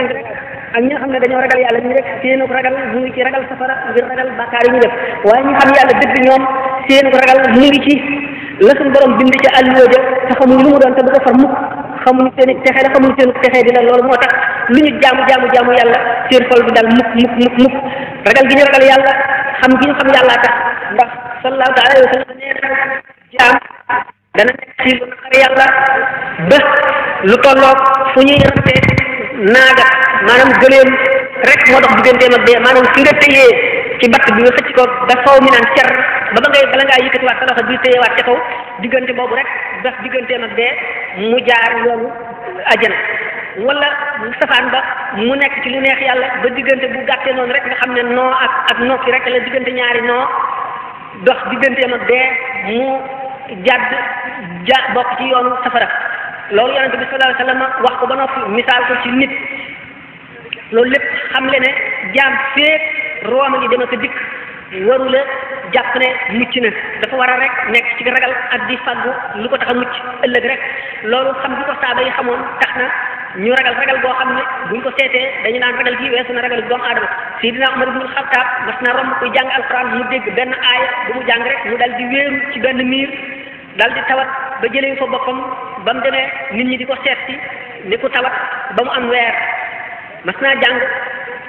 jàng ak ñi nga xam ne dañoo ragal yàlla ñu rek seenu ragal mu ngi ci ragal safara ngir ragal bàkkaar yi ñu def waaye ñi xam yàlla dëgg ñoom seenu ragal mu ngi ci la suñu borom bind ci àlluwa ja te xamuñ lu mu doon te du ko far mukk xamuñ seen texe la xamuñ seen texe di la loolu moo tax lu ñu jaamu yàlla seen xol bi dal mukk ragal gi ñu ragal yàlla xam gi ñu xam yàllaa tax ndax sallallahu alayhi wa sallam nee na jaam dana nekk ci lu naqar yàlla ba lu tolloog fu ñuy rante naaga maanaam gëleem rek moo dox digganteem ak dee maanaam fi nga téyee ci batt bi nga xëcc ko ba faw mi naan cer ba bala ngaa yëkkatiwaat sa loxo bi téyewaat ca kaw diggante boobu rek dox digganteem ak dee mu jaar yoonu ajjana wala safaan ba mu nekk ci lu neex yàlla ba diggante bu gàttee noonu rek nga xam ne noo ak nokki rek la diggante ñaari noo dox digganteem ak dee mu bokk ci yoonu safara loolu yonente bi sallallahu alayhi wasallam wax ko ba noppi misaal ko ci nit loolu lépp xam le ne jaam féeg rooma ngi dem ak dikk waru la jàpp ne mucc na dafa war a rek nekk ci ragal ak di faggu lu ko tax a mucc ëllëg rek loolu xam gi ko saaba yi xamoon tax na ñu ragal boo xam ne buñ ko seetee dañu naan ragal gi weesu na ragal doomu aadama Seydina Umar ibn Xattaab mas na romb kuy jàng alquran mu dégg benn aaya bu mu jàng rek mu dal di wéeru ci benn miir dal di tawat ba jëlee fa boppam ba mu demee nit ñi di ko seet si ni ku tawat ba mu am weer mas naa jàng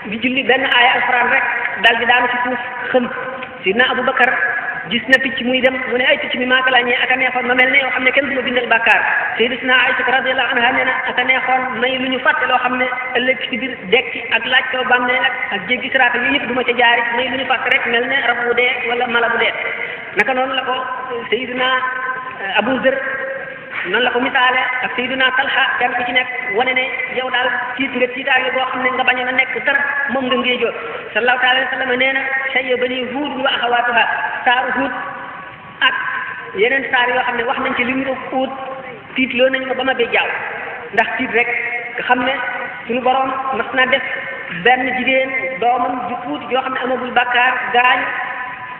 di julli benn aaya alquran rek dal di daanu ci suuf xëm Seydina Abubakar gis na picc muy dem mu ne ay picc mi maa ko laajee ak a neexoon ma mel ne yoo xam ne kenn du ma bindal bàkkaar Sayyidatuna Aïcha radiyallahu anha nee na ak a neexoon may lu ñu fàtte loo xam ne ëllëg ci biir dekki ak laaj ko bàmmeel ak jéggi siraat yi yëpp du ma ca jaari may lu ñu fàtte rek mel ne rab bu dee wala mala bu dee naka noonu la ko Sayyidina Abu Zar noonu la ko misaale ak Sayyidina Talha kenn ku ci nekk wane ne yow daal tiit nga tiitaange boo xam ne nga bañoon a nekk dara moom nga ngéejoo sallallahu alayhi wa sallam nee na shayya bani Huud wa axawaatuha saaru Huud ak yeneen saar yoo xam ne wax nañ ci li mu uut tiit loo nañ ma ba ma bee jaaw ndax tiit rek nga xam ne suñu borom mas na def benn jigéen doomam ju tuuti yoo xam ne amagul bàkkaar gaañ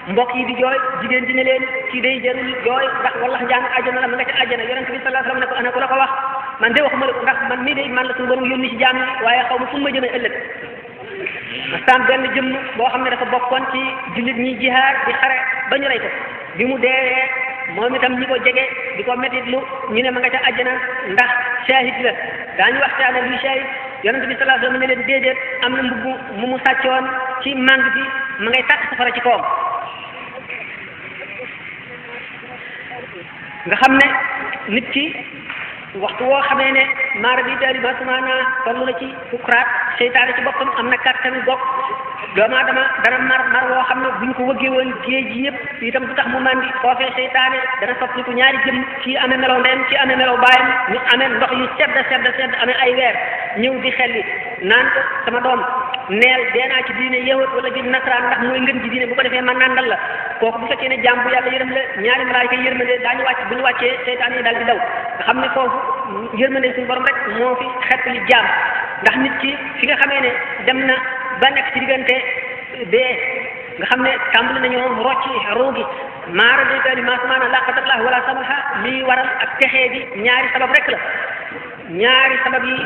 mbokk yi di jooy jigéen ji ne leen kii day jarul jooy ndax wallax njàng àjjana la ma nga ca àjjana yonent bi sallallahu alayhi wasallam ne ko ana ku la ko wax man de waxuma la ko ndax man mii de man la suñu borom yónni ci jaam yi waaye xaw ma fu ma jëmee ëllëg mastaan benn jëmm boo xam ne dafa bokkoon ci jullit ñi jihaar di xare ba ñu rey ko bi mu deewee moom itam ñi ko jege di ko métit lu ñu ne ma nga ca àjjana ndax shahid la daañu waxtaane luy shahid yonent bi sallallahu alayhi wasallam ne leen déedéet am na mbubb mu sàccoon ci màng bi ma ngay tàkk safara ci kawam nga xam ne nit ki waxtu woo xamee ne maara bi daali ba sumaana toll na ci sukuraat seytaane ci boppam am na kàttanu gopp doomu aadama dana mar woo xam ne buñ ko wëggee woon géej gi yëpp itam du tax mu mandi foofee seytaane dana soppali ko ñaari jëm kii amee melaw ndeyam kii amee melaw baayam ñu amee ndox yu sedd amee ay weer ñëw di xelli naan ko sama doom neel deenaa ci diine yahut wala di nasaraan ndax mooy ngën ji diine bu ko defee man nandal la kooku bu fekkee ne jàmm bu yàlla yërëm la ñaari malaayika yërmande daañu wàcc bu ñu wàccee seytaan yi daal di daw nga xam ne foofu yërmande suñu borom rek moo fi xett li jaam ndax nit ki fi nga xamee ne dem na ba nekk ci diggante bee nga xam ne tàmbali nañoo rocci ruugi maara détaali maasamaana la qadarlah wala samaha lii waral ak texee di ñaari sabab rek la ñaari sabab yi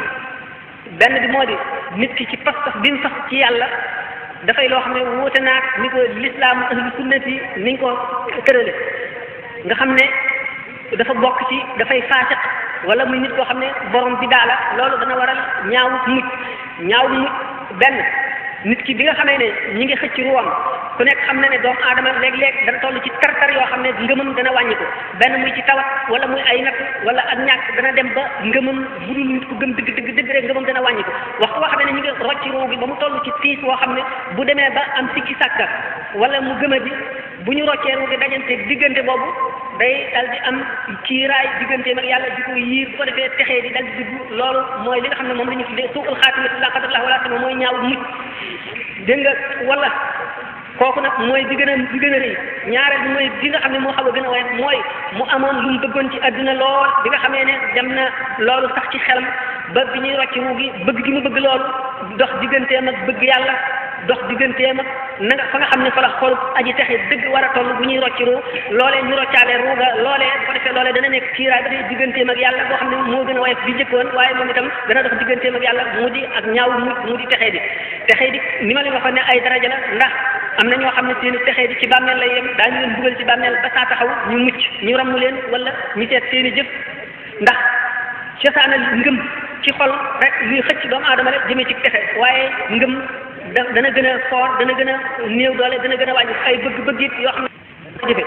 benn bi moo di nit ki ci pas-pas bi mu fas ci yàlla dafay loo xam ne wuute naag ni ko lislaam ahlu sunnati niñ ko tërale nga xam ne dafa bokk ci dafay faasiq wala muy nit koo xam ne borom bi daala loolu dana waral ñaaw mucc benn nit ki bi nga xamee ne ñi ngi xëcc ruwam ku nekk xam na ne doomu aadama léeg-léeg dana toll ci tar-tar yoo xam ne ngëmam dana wàññi ko benn muy ci tawat wala muy ay natt wala ak ñàkk dana dem ba ngëmam bu dul nit ku gëm dëgg rek ngëmam dana wàññi ko waxtu boo xam ne ñu ngi rocc ruu gi ba mu toll ci tiis woo xam ne bu demee ba am sikki sàkka wala mu gëma di bu ñu roccee ruu gi dajante diggante boobu day dal di am kiiraay digganteem ak yàlla di ko yiir bu ko defee texee di dal di dugg loolu mooy li nga xam ne moom la ñu tuddee suul xaatimati la qadarallah wala sama mooy ñaaw mucc dégg nga wala kooku nag mooy di gën a rëy ñaareel bi mooy di nga xam ne moo xaw a gën a woyof mooy mu amoon lu mu bëggoon ci àdduna lool bi nga xamee ne dem na loolu sax ci xelam ba bi ñuy rocc wu gi bëgg gi mu bëgg loolu dox digganteem ak bëgg yàlla dox digganteem ak na nga fa nga xam ne fa la xolub aji texe dëgg war a toll bu ñuy rocci ruu loolee ñu roccaale ruuga loolee bu ko defee loolee dana nekk kiiraay ba tey digganteem ak yàlla boo xam ne moo gën a woyof bi jëkkoon waaye moom itam dana dox digganteem ak yàlla mu di ak ñaaw mu di texee di ni ma leen waxoon ne ay daraja la ndax am na ñoo xam ne seeni texee di ci bàmmeel lay yem daañu leen dugal ci bàmmeel ba saa taxaw ñu mucc ñu ramm leen wala ñu seet seeni jëf ndax cosaanal ngëm ci xol rek luy xëcc doomu aadama la jëmee ci texe waaye ngëm dana gën a fort dana gën a néew doole dana gën a wàññi ay bëgg-bëgg it yoo xam ne jëfe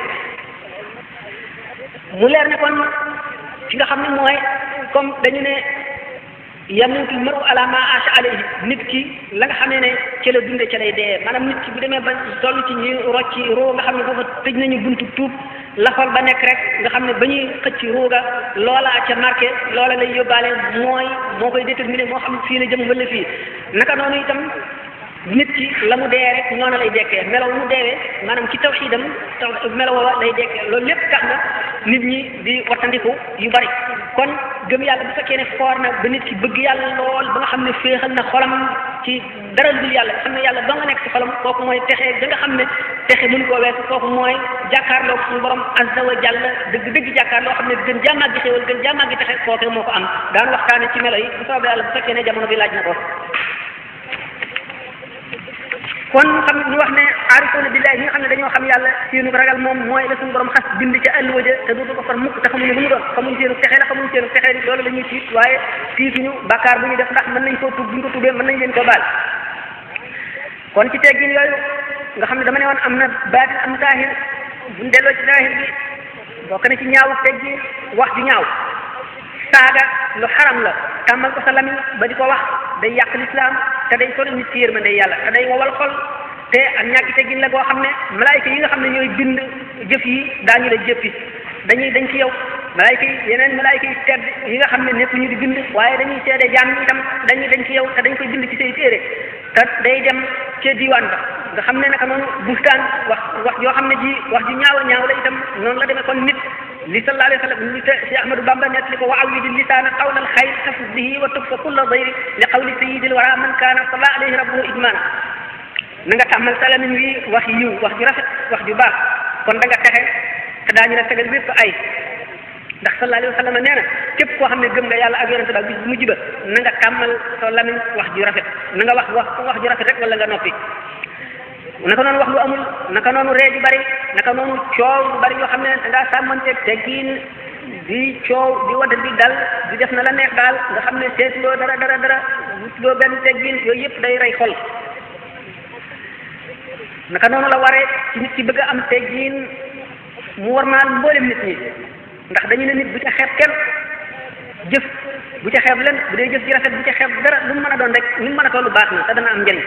mu leer ne kon ci nga xam ne mooy comme dañu ne yamutul maru ala ma asha alayhi nit ki la nga xam ne ci la dunde ci lay dee maanaam nit ki bu demee ba toll ci ñuy rocci roo nga xam ne foofa tëj nañu buntu tuub lafal ba nekk rek nga xam ne ba ñuy xëcc ruuga loola ca marqué loola lay yóbbaale moo koy déterminé moo xam fii la jëm wala fii naka noonu itam nit ki la mu dee rek noonu lay dekkee melaw mu deewee maanaam ci tawxiidam melaw wa lay dekkee loolu lépp tax na nit ñi di wattandiku yu bari kon gëm yàlla bu fekkee ne foor na ba nit ki bëgg yàlla lool ba nga xam ne féexal na xolam ci dara dul yàlla nga xam ne yàlla doo nga nekk ci xolam kooku mooy texe da nga xam ne texe mën koo weesu kooku mooy jàkkaarloo suñu borom azza wa jalla dëgg jàkkaarloo xam ne gën jàmmaag gi xéewal gën jàmmaag gi texe kooku moo ko am daan waxtaane ci melo yi bu soobee yàlla bu fekkee ne jamono bi laaj na ko kon xam ñu wax ne aarifoona billahi ñi nga xam ne dañoo xam yàlla seenu ragal moom mooy la suñu borom xas bind ca àlluwa ja te dootu ko far mukk te xamuñu lu mu doon xamuñu seenu texe la xamuñu seenu texe di loolu la ñuy tiit waaye tiituñu bàkkaar bu ñu def ndax mën nañ koo tuub bu ñu ko tuubee mën nañ leen ko baal kon ci teggin yooyu nga xam ne dama ne woon am na baatin am zaahir buñ delloo ci zaahir bi bokk na ci ñaawu teggin wax ju ñaaw saaga lu xaram la tàmmal ko sa lamiñ ba di ko wax day yàq lislaam te day sori nit ci yërmande yàlla te day wowal xol te ak ñàkk teggin la goo xam ne malaayka yi nga xam ne ñooy bind jëf yi daañu la jëppi dañ ci yow malaayka yi yeneen malaayka yi tedd yi nga xam ne nekk ñu di bind waaye dañuy seede jaam ñi itam dañ ci yow te dañ koy bind ci say téere te day dem ca diwaan ba nga xam ne naka noonu bustaan wax yoo xam ne ji wax ji ñaaw la itam noonu la demee kon nit li sallallahu alayhi wa sallam li Cheikh Ahmadou Bamba net li ko wa awwidi lisaana qawla alxayr tafus bihi wa tukfa kulla dayri li qawli sayyidil wara man kaana salla alayhi rabbuhu idmaana na nga tàmmal salamin wi wax yiw wax ju rafet wax ju baax kon da nga texe te daañu la tegal bépp ay ndax sallallahu alayhi wa sallam nee na képp koo xam ne gëm nga yàlla ak yonente ba bis bu mujj ba na nga tàmmal sa lamin wax ju rafet na nga wax ju rafet rek wala nga noppi naka noonu wax lu amul naka noonu ree ju bari naka noonu coow lu bari yoo xam ne da ngaa sàmmante teggin di coow di wadd di dal di def na la neex daal nga xam ne seetuloo dara wutuloo benn teggin yooyu yëpp day rey xol naka noonu la waree ci nit ki bëgg a am teggin mu war maal mboolem nit ñi ndax dañu ne nit bu ca xeeb kenn jëf bu ca xeeb len bu dee jëf ji rafet bu ca xeeb dara lu mu mën a doon rek lu mu mën a tollu baax na te dana am njëriñ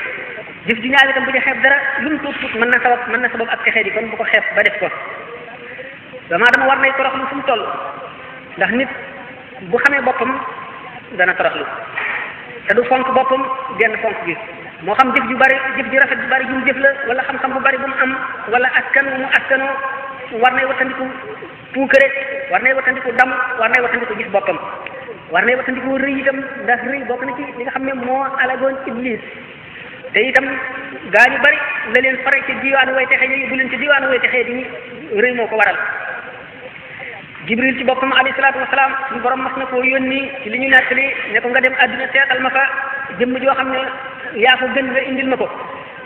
jëf ji ñaaw itam bu ca xeeb dara lu mu tuut mën na sabab ak texee di kon bu ko xeeb ba def ko dama war nay toroxlu fu mu toll ndax nit bu xamee boppam dana toroxlu te du fonk boppam genn fonk gi moo xam jëf ju bari jëf ju rafet ju bari ju mu jëf la wala xam-xam bu bari bu mu am wala askan mu askanoo war nay wattandiku puukare war nay wattandiku dam war nay wattandiku gis boppam war nay wattandiku rëy itam ndax rëy bokk na ci li nga xam ne moo alagoon iblis te itam gaa ñu bari la leen fare ci diwaanu way texe ñu bu leen ci diwaanu way texe di rëy moo ko waral jibril ci boppam alayhi salaatu wasalaam suñu borom mas na koo yónni ci li ñu nettali ne ko nga dem àdduna seetal ma fa jëmm joo xam ne yaa ko gën nga indil ma ko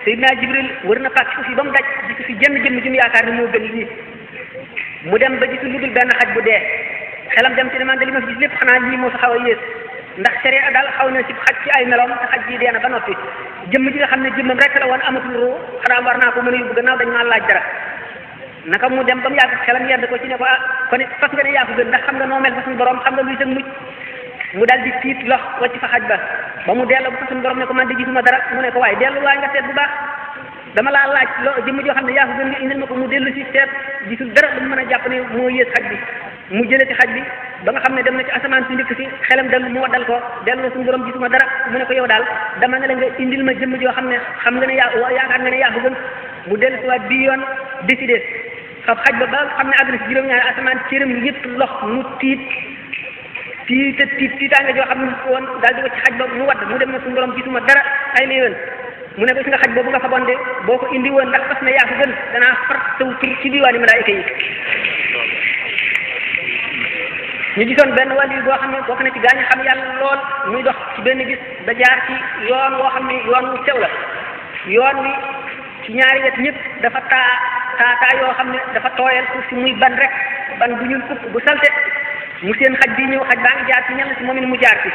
Seydina Jibril wër na pàcc ko fi ba mu daj gisu fi jenn jëmm ju mu yaakaar ne moo gën lii mu dem ba gisul lu dul benn xaj bu dee xelam dem ci ne man de li ma fi gis lépp xanaa lii moo fi xaw a yées ndax sharia daal xaw na ci xaj ci ay meloom te xaj bi dee na ba noppi jëmm ji nga xam ne jëmmam rek la woon amatul ruu xanaa war naa ko mën a yóbbu gannaaw dañ maa laaj dara naka mu dem ba mu yàgg xelam yedd ko ci ne ko kon it fas nga ne yaa ko gën ndax xam nga noo mel fa suñu borom xam nga luy seen mujj mu dal di tiit lox wacc fa xaj ba mu delloo ba fa suñu borom ne ko man di gisuma dara mu ne ko waaye dellu waay nga seet bu baax dama laa laaj jëmm joo xam ne yaa ko gën nga indil ma ko mu dellu si seet gisul dara lu mu mën a jàpp ne moo yées xaj bi mu jëlee ci xaj bi ba nga xam ne dem na ci asamaan si njëkk si xelam dellu mu waddal ko dellu suñu borom gisuma dara mu ne ko yow daal dama ne la nga indil ma jëmm joo xam ne xam nga ne yaakaar nga ne yaa ko gën mu dellu si waat bii yoon décidé fab xaj ba xam ne àgg na si juróom-ñaari asamaan cëram yëpp lox mu tiitaanga joo xam ne woon daal di wacc xaj ba mu wadd mu dem na suñu borom gisuma dara ay la yoon mu ne ko gis nga xaj boobu nga faboon de boo ko indi woon ndax fas na yaa ko gën danaa far taw tur ci diwaani malaayika yi. ñu gisoon benn wàll boo xam ne bokk na ci gaañ xam yàlla lool muy dox ci benn bis ba jaar ci yoon woo xam ne yoon wu sew la yoon wi ci ñaari wet ñëpp dafa taa yoo xam ne dafa tooyal suuf si muy ban rek ban bu ñuul kukk bu salte mu seen xaj bi ñëw xaj baa ngi jaar ci ñenn si moom it mu jaar ci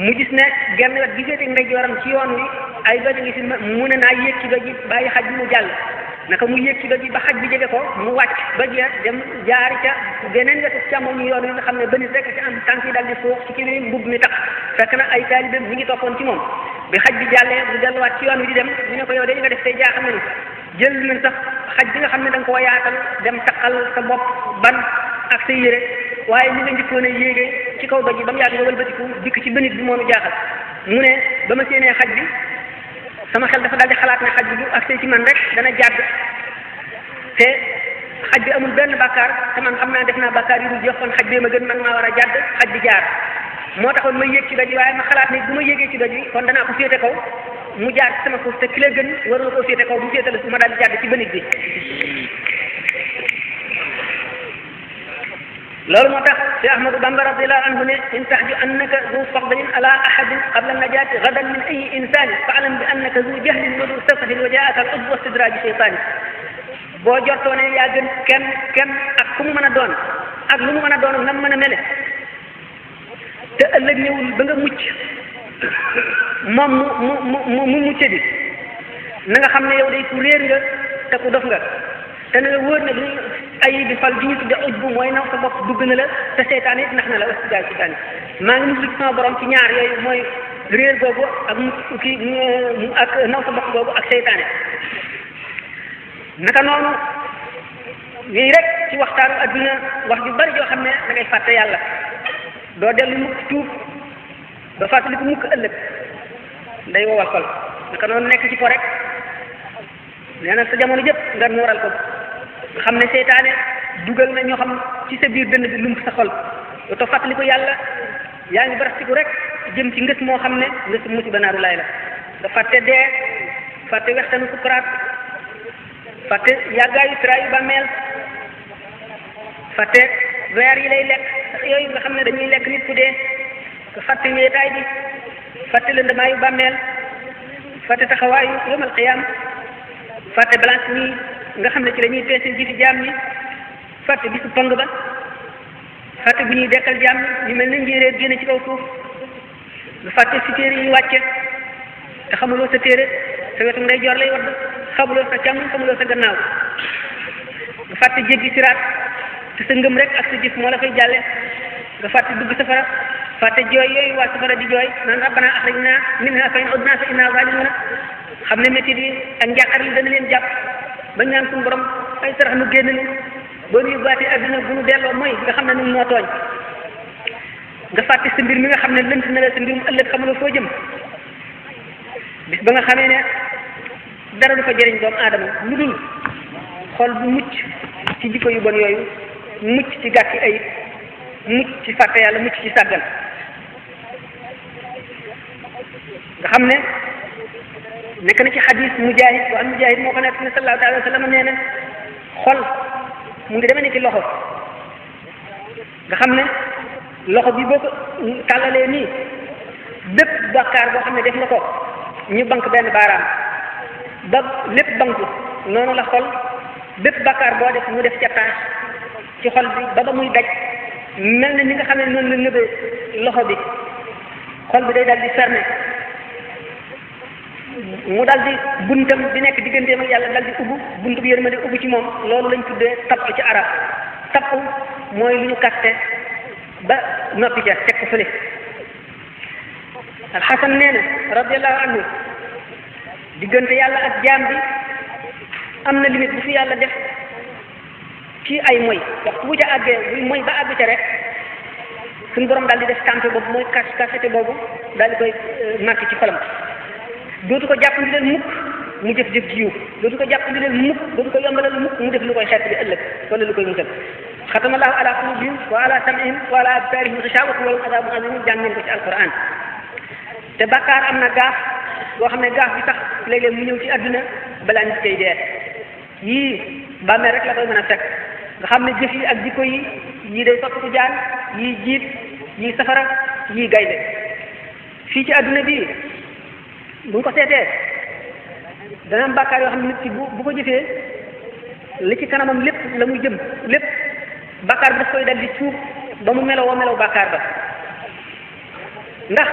mu gis ne genn wet gi féete ndeyjooram ci yoon wi ay doj ngi si mu ne naa yéeg ci doj yi bàyyi xaj bi mu jàll naka mu yéeg ci doj yi ba xaj bi jege ko mu wàcc doj ya dem jaari ca beneen wetu càmmoñu yoon wi nga xam ne bënit rek ci am tànk yi daal di suux ci kii mbubb mi tax fekk na ay taalibeem ñi ngi toppoon ci moom bi xaj bi jàllee bu delluwaat ci yoon wi di dem ñu ne ko yow de li nga def tey jaaxam nañu jël nañ sax xaj bi nga xam ne da nga koo yaatal dem taqal sa bopp ban ak sa yére waaye ni nga njëkkoon a yéegee ci kaw doj yi ba mu yàgg nga wëlbatiku dikk ci bënit bi moonu jaaxal mu ne ba ma séenee xaj bi sama xel dafa daal di xalaat ne xaj bi bu agsee ci man rek dana jàdd te xaj bi amul benn bàkkaar te man xam naa def naa bàkkaar yu dul jox kon xaj bee ma gën man maa war a jàdd xaj bi jaar moo taxoon ma yéeg ci doj yi waaye ma xalaat ne bu ma yéegee ci doj yi kon danaa ko féete kaw mu jaar ci sama suuf te ki la gën warul koo féete kaw bu féete la su ma daal di jàdd ci bënit bi loolu moo tax si Ahmadu Bamba radiyallahu anhu ne in tahju annaka zu fadlin ala ahadin qabla najati gadan min ayi insani fa'lam bi annaka zu jahlin wa du safahin wa jaaka al udbu wa istidraji shaytani boo jortoo ne yaa gën kenn ak ku mu mën a doon ak lu mu mën a doon nam mën a mele te ëllëg ñëwul ba nga mucc moom mu mucce bi na nga xam ne yow day ku réer nga te ku dof nga te na nga wóor ne du ay bi fal bi ñu tudde ujbu mooy naw sa bopp dugg na la te seytaan it nax na la wastidaay seytaan maa ngi muslu ci sama borom ci ñaar yooyu mooy réer googu ak ak naw sa bopp googu ak seytaane naka noonu yii rek ci waxtaanu adduna wax ju bari joo xam ne da ngay fàtte yàlla doo dellu mukk tuub doo fàttali ko mukk ëllëg day wowal xol naka noonu nekk ci po rek nee na sa jamono jëpp nga nooral ko nga xam ne seytaane dugal na ñoo xam ci sa biir dënn bi lump sa xol dootoo fàttali ko yàlla yaa ngi barastiku rek jëm ci ngës moo xam ne ngës musiba naaru laay la nga fàtte dee fàtte wextanu sukuraat fàtte yàggaayu traayu bàmmeel fàtte weer yi lay lekk sax yooyu nga xam ne dañuy lekk nit ku dee nga fàtte wéetaay bi fàtte lëndamaayu bàmmeel fàtte taxawaayu yawmal qiyaam fàtte balance nii nga xam ne ci dañuy peese jiitu jaam ñi fàtte bisu pang ba fàtte bu ñuy dekkal jaam ñi ñu mel ne njéeréer génne ci kaw suuf nga fàtte si téere yi wàcce te xamuloo sa téere sa wetu ndey joor lay wadd xamuloo sa càmm xamuloo sa gannaaw nga fàtte jéggi siraat te sa ngëm rek ak sa jëf moo la fay jàlle nga fàtte dugg safara fàtte jooy yooyu waa safara di jooy naan rabbana axrijna minha fa in udna fa inna zalimuna xam ne métti bi ak njàqar li dana leen jàpp bañ naan suñu borom ay sarax nu génn ni boo nu yóbbaatee adduna bu nu delloo mooy nga xam ne nun moo tooñ nga fàtte sa mbir mi nga xam ne lënt na la sa mbirum ëllëg xamuloo foo jëm bis ba nga xamee ne dara du fa jëriñ doomu aadama lu dul xol bu mucc ci jikko yu bon yooyu mucc ci gàkki ayib mucc ci fàtte yàlla mucc ci sàggal nga xam ne nekk na ci xadis mujahid wa mujahid moo ko nekk ne sallallahu alayhi wa sallam nee na xol mu ngi demee ni ki loxo nga xam ne loxo bi boo ko tàllalee nii bépp bàkkaar boo xam ne def nga ko ñu bank benn baaraam ba lépp banku noonu la xol bépp bàkkaar boo def mu def ca taas ci xol bi ba muy daj mel na ni nga xam ne noonu la nëbee loxo bi xol bi day dal di fermer mu dal di buntam di nekk digganteem ak yàlla dal di ubbu buntu bi yërmande ubbu ci moom loolu lañ tuddee tapp ci arab tapp mooy lu ñu kaste ba noppi ca teg ko fële alxasan nee na radiallahu anhu diggante yàlla ak jaam bi am na limite bu fi yàlla def ci ay moy waxtu bu ca àggee buy moy ba àgg ca rek suñu borom daal di def campé boobu mooy kasete boobu daal di koy marqué ci xolam dootu ko jàpp ndi leen mukk mu jëf-jëf ji yiw dootu ko jàpp ndi leen mukk dootu ko yombalal mukk mu def lu koy xeet bi ëllëg wala lu koy musal xatama allahu ala qulubihim wa ala sam'ihim wa ala absarihim ghishawatun wa lahum adhabun azim jàng ngeen ko ci alquran te bàkkaar am na gaaf boo xam ne gaaf bi tax léeg-léeg mu ñëw ci àdduna balaa nit koy dee yii bàmmeel rek la koy mën a fekk nga xam ne jëf yi ak jikko yi yii day soppiku jaan yii jiit yii safara yii gaynde fii ci àdduna bi bu ñu ko seetee dana am bàkkaar yoo xam ne nit ki bu ko jëfee li ci kanamam lépp la muy jëm lépp bàkkaar bi daf koy dal di suuf ba mu meloo melaw bàkkaar ba ndax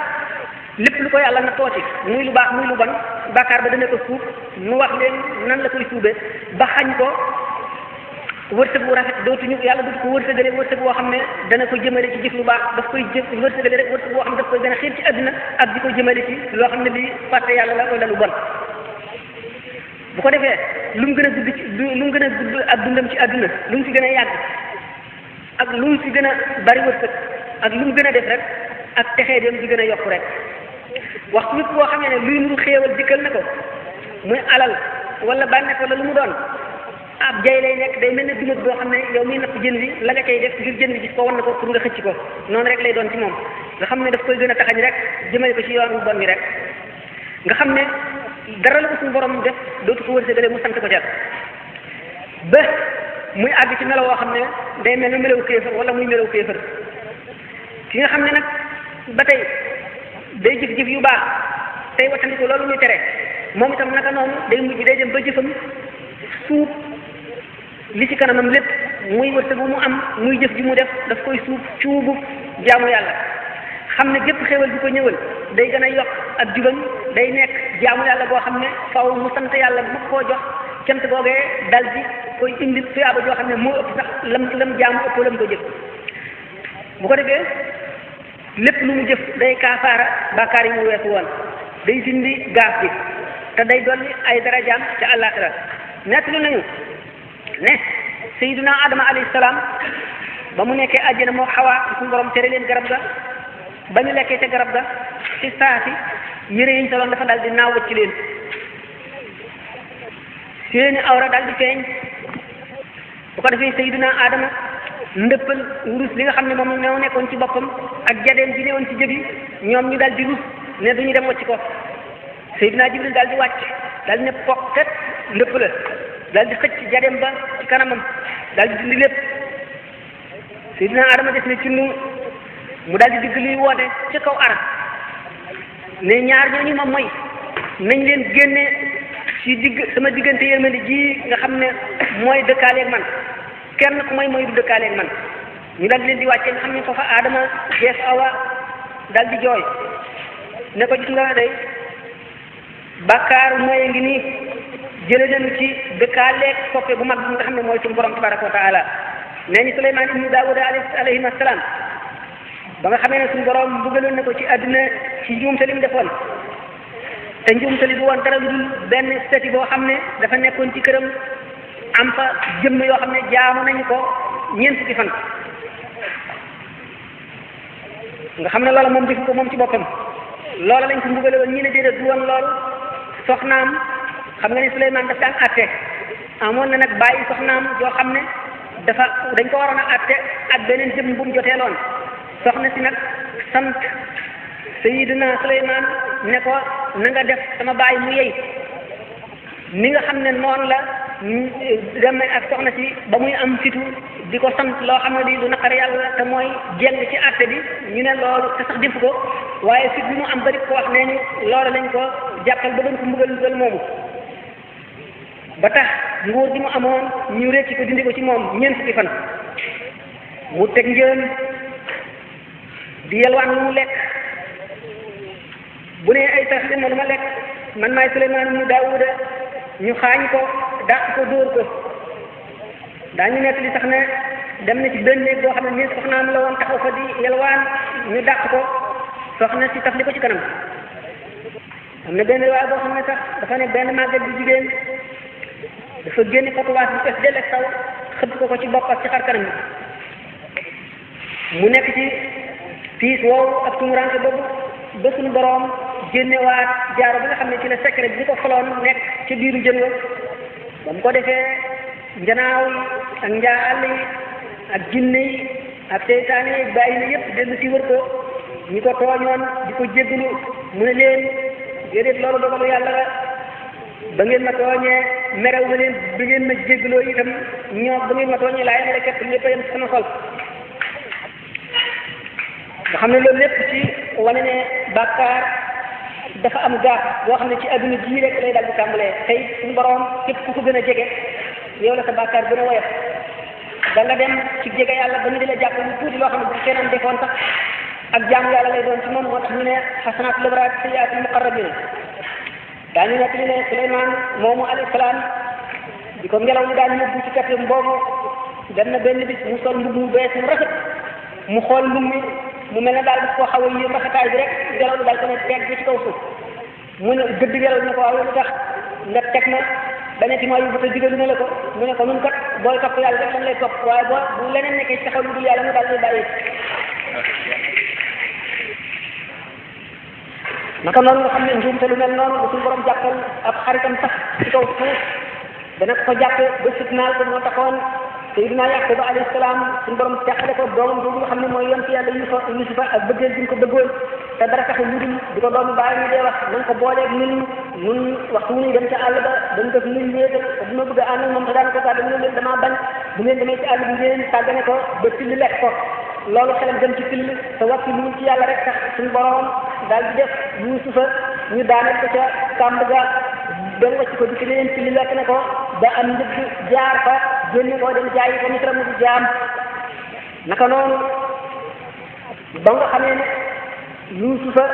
lépp lu ko yàlla na tooti muy lu baax muy lu bon bàkkaar ba dana ko suuf nu wax leen nan la koy suubee ba xañ ko wërsëg bu rafet dootuñu yàlla dootu ko wërsëgale wërsëg boo xam ne dana ko jëmale ci jëf lu baax daf koy jëf wërsëgale rek wërsëg boo xam ne daf koy gën a xiir ci àdduna ak di ko jëmale ci loo xam ne li fàtte yàlla la wala lu bon bu ko defee lu mu gën a gudd ci lu mu gën a gudd ak dundam ci àdduna lu mu fi gën a yàgg ak lu mu fi gën a bari wërsëg ak lu mu gën a def rek ak texee dem di gën a yokku rek waxtu nit boo xam ne luy nuru xéewal dikkal na ko muy alal wala bànneex wala lu mu doon ab jay lay nekk day mel ne dumët boo xam ne yow miy napp jën wi la nga cay def ngir jën wi gis ko wan na ko pour nga xëcc ko noonu rek lay doon ci moom nga xam ne daf koy gën a taxañ rek jëmale ko ci yoonu bon mi rek nga xam ne dara la ko suñu borom def dootu ko wërsëgale mu sant ko ca ba muy àgg ci melaw woo xam ne day mel ne melaw kéefër wala muy melaw kéefër ki nga xam ne nag ba tey day jëf-jëf yu baax tey wattandiku loolu muy tere moom itam naka noonu day mujj day dem ba jëfam suuf li ci kanamam lépp muy wërsëg bu mu am muy jëf ji mu def daf koy suuf cuubu jaamu yàlla xam ne gépp xéewal bi ko ñëwal day gën a yokk ak jubam day nekk jaamu yàlla boo xam ne faw mu sant yàlla bu koo jox cant googee dal di koy indi tuyaaba joo xam ne moo ëpp sax lam jaamu ëpp lam ko jëf bu ko defee lépp lu mu jëf day kaafaara bàkkaar yi mu weesu woon day dindi gaaf bi te day dolli ay darajaam ca àllaaxira nettali nañu ne sayyiduna Adama alayhi salaam ba mu nekkee àjjana moo Xawaa suñu borom tere leen garab ga ba ñu lekkee ca garab ga ci saasi yére yi ñu soloon dafa daal di naaw ci leen seeni awra daal di feeñ bu ko defee sayyiduna Adama ndëppal wurus li nga xam ne moom ñoo nekkoon ci boppam ak jadeem bi newoon ci jëbi ñoom ñu daal di rus ne duñu dem wacc ko sayyiduna Jibril daal di wàcc daal di ne pokket ndëpp la daal di xëcc jadeem ba ci kanamam daal di dindi lépp sayyiduna Adama def ne ci nu mu daal di digg luy woote ci kaw ara ne ñaar ñooñu ma mooy nañ leen génne ci sama diggante yërmande ji nga xam ne mooy dëkkaaleeg man kenn ku mooy du dëkkaaleeg man ñu daal di leen di wàcce nga xam ne foofa Adama gees Awa daal di jooy ne ko gis nga day bàkkaar mooy ngi nii jële nañu ci dëkkaaleeg soppe bu mag bi nga xam ne mooy suñu borom tabaraka wa taala nee ñu Suleymaan ibnu Daawuda alayhi salaam ba nga xamee ne suñu borom bëggaloon na ko ci àdduna ci njuumte li mu defoon te njuumte li du woon dara lu dul benn seti boo xam ne dafa nekkoon ci këram am fa jëmm yoo xam ne jaamu nañu ko ñeent fukki fan nga xam ne loola moom defu ko moom ci boppam loola lañ ko mbugale woon ñi ne déedéet du woon loolu soxnaam xam nga ne Suleymaan daf daan atte amoon na nag bàyyi soxnaam yoo xam ne dañ ko waroon a atte ak beneen jëmm bu mu joteeloon soxna si nag sant Sayyidina Suleymaan ne ko na nga def sama bàyyi mu yey ni nga xam ne noonu la dem ak soxna si ba muy am fitu di ko sant loo xam ne di du naqar yàlla te mooy jeng ci àtte bi ñu ne loolu te sax defu ko waaye fit bi mu am bari ko wax nee ñu loolu lañ ko jàppal ba doon ko mbugal moomu ba tax nguur gi mu amoon ñu rekki ko dindi ko ci moom ñeent fukki fan mu teg njëen di yelwaan lu mu lekk bu ne ay tax leen ma lu ma lekk man maay Suleymaan ibnu Daawuda ñu xaañ ko dàq ko dóor ko daañu nekk li sax ne dem na ci benn néeg boo xam ne néeg soxnaam la woon taxaw fa di yelwaan ñu dàq ko soxna si taf li ko ci kanam am na benn waaye boo xam ne sax dafa ne benn màggat bu jigéen dafa génne potuwaas bi fees dell ak taw xëpp ko ci bopp ak ci xar kanam mu nekk ci piis woowu ak tumuraanke boobu ba suñu boroom génnewaat jaaro bi nga xam ne ci la secret bi ko foloon nekk ci biiru jën wa ba mu ko defee njanaaw yi ak njaa àll yi ak jinne yi ak seytaane yi bàyyi na yépp dellu si wër ko ñi ko tooñoon di ko jéggalu mu ne leen déedéet loolu dogalu yàlla la ba ngeen ma tooñee merew ma leen bi ngeen ma jéggaloo itam ñoo ba ngeen ma tooñee laa yemale képp lépp a yem sama xol nga xam ne loolu lépp ci wane ne bàkkaar dafa am gaaf boo xam ne ci adduna ji rek lay dal di tàmbalee tey suñu borom képp ku ko gën a jege yow la sa bàkkaar gën a woyof da nga dem ci jege yàlla ba ñu di la jàpp lu tuuti loo xam ne bu keneen defoon sax ak jaamu yàlla lay doon ci moom moo tax ñu ne xasanaat labraar sayyiaatul muqarrabiin daañu nekk li ne Suleymaan moomu alayhi salaam di ko ngelaw li daan yóbbu ci katam boobu dem na benn bis mu sol mbubb mu bees mu rafet mu xool mbubb mi mu mel ne daal daf koo xaw a yéem rafetaay bi rek ngelaw li daal ko ne teg bi ci kaw suuf mu ne gëdd ngelaw li ne ko waaw lu tax nga teg na beneen ci mooy yu bëgg digalu ne la ko mu ne ko nun kat booy topp yàlla rek lan lay topp waaye boo bu leneen nekkee ci taxaw lu dul yàlla mu daal lay bàyyi naka noonu nga xam ne njuumte lu mel noonu ba suñu borom jàppal ab xaritam sax ci kaw suuf dana ko jàppe ba fitnaal ko moo taxoon Seydina Yaquba alayhi salaam suñu borom teqale ko doomam boobu nga xam ne mooy yonent yàlla Yusufa ak bëggeel gi ñu ko bëggoon te dara tax lu dul di ko doomu bàyyi ñu dee wax nañ ko booleeg nun waxtu mu ñuy dem ca àll ba dañ def nun léegi te bu ma bëgg a ànd ak moom te daan ko tàgg mu ne leen damaa bañ bu ngeen demee ci àll bi ngeen tàggane ko ba till lekk ko loolu xelam dem ci till te waxtu lu ci yàlla rek tax suñu borom daal di def Yusufa ñu daaneel ko ca kàmb ga dem wacc ko dikk leen till lekk ne ko ba am njëgg jaar fa génne ko dem jaayi ko Misra mu di jaam naka noonu ba nga xamee ne Yusufa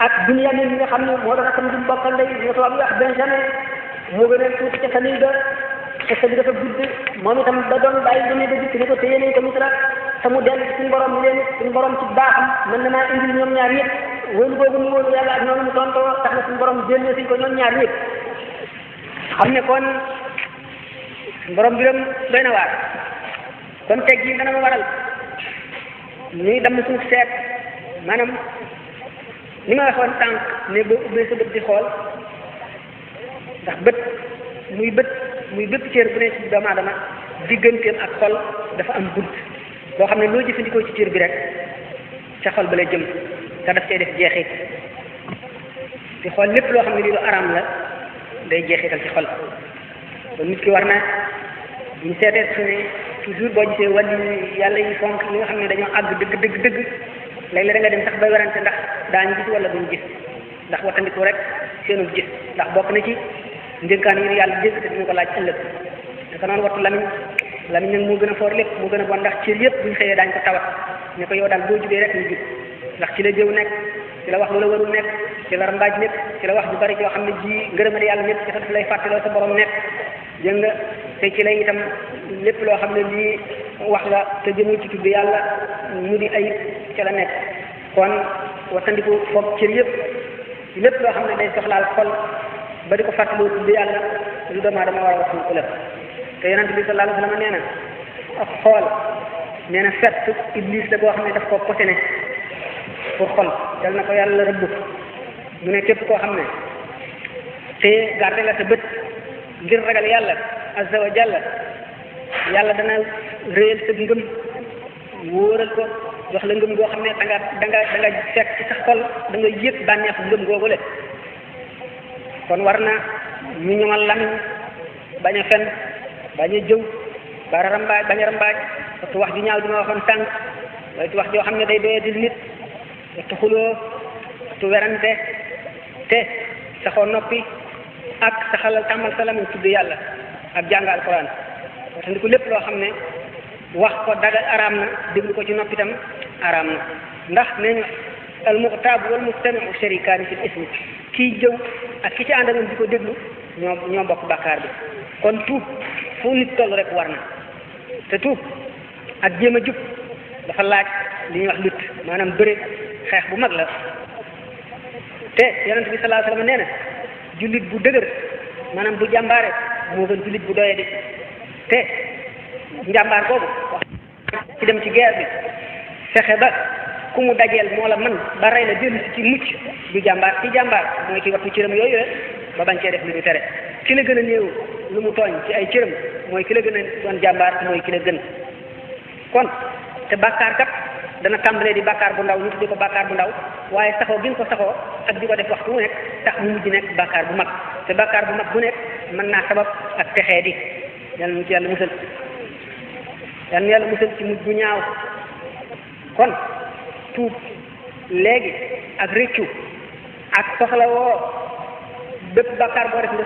ak Binyamin mi nga xam ne moo doon akam dumu bokkal ndey ñu ko wax Benjamin moo gën a tuuti ca famille ba xesta bi dafa gudd moom itam ba doon bàyyi dane ba dikk ne ko téye nañ ko Misra te mu dellu suñu borom ni leen suñu borom ci baaxam mën na maa indil ñoom ñaar ñëpp wóolu boobu mu wóolu yàlla ak noonu mu tontoo tax na suñu borom génne suñ ko ñoom ñaar ñëpp xam ne kon borom biram doy na waar kon teg yi dana ma waral ñuy dem suñu seet maanaam ni ma waxoon tànk ne boo ubbee sa bët di xool ndax bët muy bépp cër bu ne ci doomu aadama digganteem ak xol dafa am bunt boo xam ne loo jëfandikoo ci cër bi rek ca xol ba lay jëm te daf cay def jeexit di xool lépp loo xam ne lii lu araam la day jeexital ci xol kon nit ki war na buñ seetee su ne toujours boo gisee wàlli yàlla yi fonk li nga xam ne dañoo àgg dëgg léeg-léeg da nga dem sax bay warante ndax daañu gis wala duñ gis ndax wattandiku rek seenu gis ndax bokk na ci ndénkaan yi yàlla dégg te dina ko laaj ëllëg naka noonu wattu lamiñ nag moo gën a foor lépp moo gën a bon ndax cër yëpp buñ xëyee daañu ko tawat ne ko yow daal boo jubee rek ñu jub ndax ci la jëw nekk ci la wax lu la warul nekk ci la rambaaj nekk ci la wax ju bari joo xam ne ji ngërëmal yàlla nekk ci daf lay fàttaloo sa borom nekk dégg nga te ci lay itam lépp loo xam ne lii wax la te jëmul ci tudd yàlla mu di ayib ca la nekk kon wattandiku foog cër yëpp lépp loo xam ne day soxlaal xol ba di ko fàttaloo tudd yàlla lu doomu aadama war a wax ko la te yonent bi sallallahu alayhi wa sallam nee na ak xool nee na fett iblis la boo xam ne daf ko posene pour xol dal na ko yàlla rëbb mu ne képp koo xam ne te garde la sa bët ngir ragal yàlla azza wa jalla yàlla dana réyal sa ngëm wóoral ko jox la ngëm goo xam ne da nga fekk ci sa xol da nga yëg bànneexu ngëm googu le kon war na ñu ñoŋal lamiñ bañ a fen bañ a jëw bañ a rambaaj surtout wax ju ñaaw di ma waxoon tànk waaye wax joo xam ne day doyadil nit surtout xuloo surtout werante te saxoo noppi ak saxalal tàmmal sa lamiñ tudd yàlla ak jàng alquran waxtandi ko lépp loo xam ne wax ko daga araam na déglu ko ci noppi tam araam na ndax nee ñu al muxtaab wal mustamiu sharikaani fil ismi kii jëw ak ki ci ànd ak moom di ko déglu ñoo bokk bàkkaar bi kon tuub fu nit toll rek war na te tuub ak jéem a jub dafa laaj li ñuy wax lutt maanaam bëre xeex bu mag la te yonent bi sallallahu alayhi wasallam nee na jullit bu dëgër maanaam bu jàmbaare moo gën jullit bu doye di te njàmbaar boobu ci dem ci guerre bi fexe ba ku mu dajeel moo la man ba rey la dellu ci mucc du jàmbaar ci jàmbaar mooy ki wattu cëram yooyu la ba bañ cee def li ñu tere ki la gën a néew lu mu tooñ ci ay cëram mooy ki la gën a doon jàmbaar te mooy ki la gën kon te bàkkaar kat dana tàmbalee di bàkkaar bu ndaw ñu tuddee ko bàkkaar bu ndaw waaye saxoo gi nga ko saxoo ak di ko def waxtu mu nekk tax mu mujj nekk bàkkaar bu mag te bàkkaar bu mag bu nekk mën naa sabab ak texee di yàlla mu ci yàlla musal yàlla yàlla musal ci mujj bu ñaaw kon tuub léegi ak rëccu ak soxla woo bépp bàkkaar boo def nga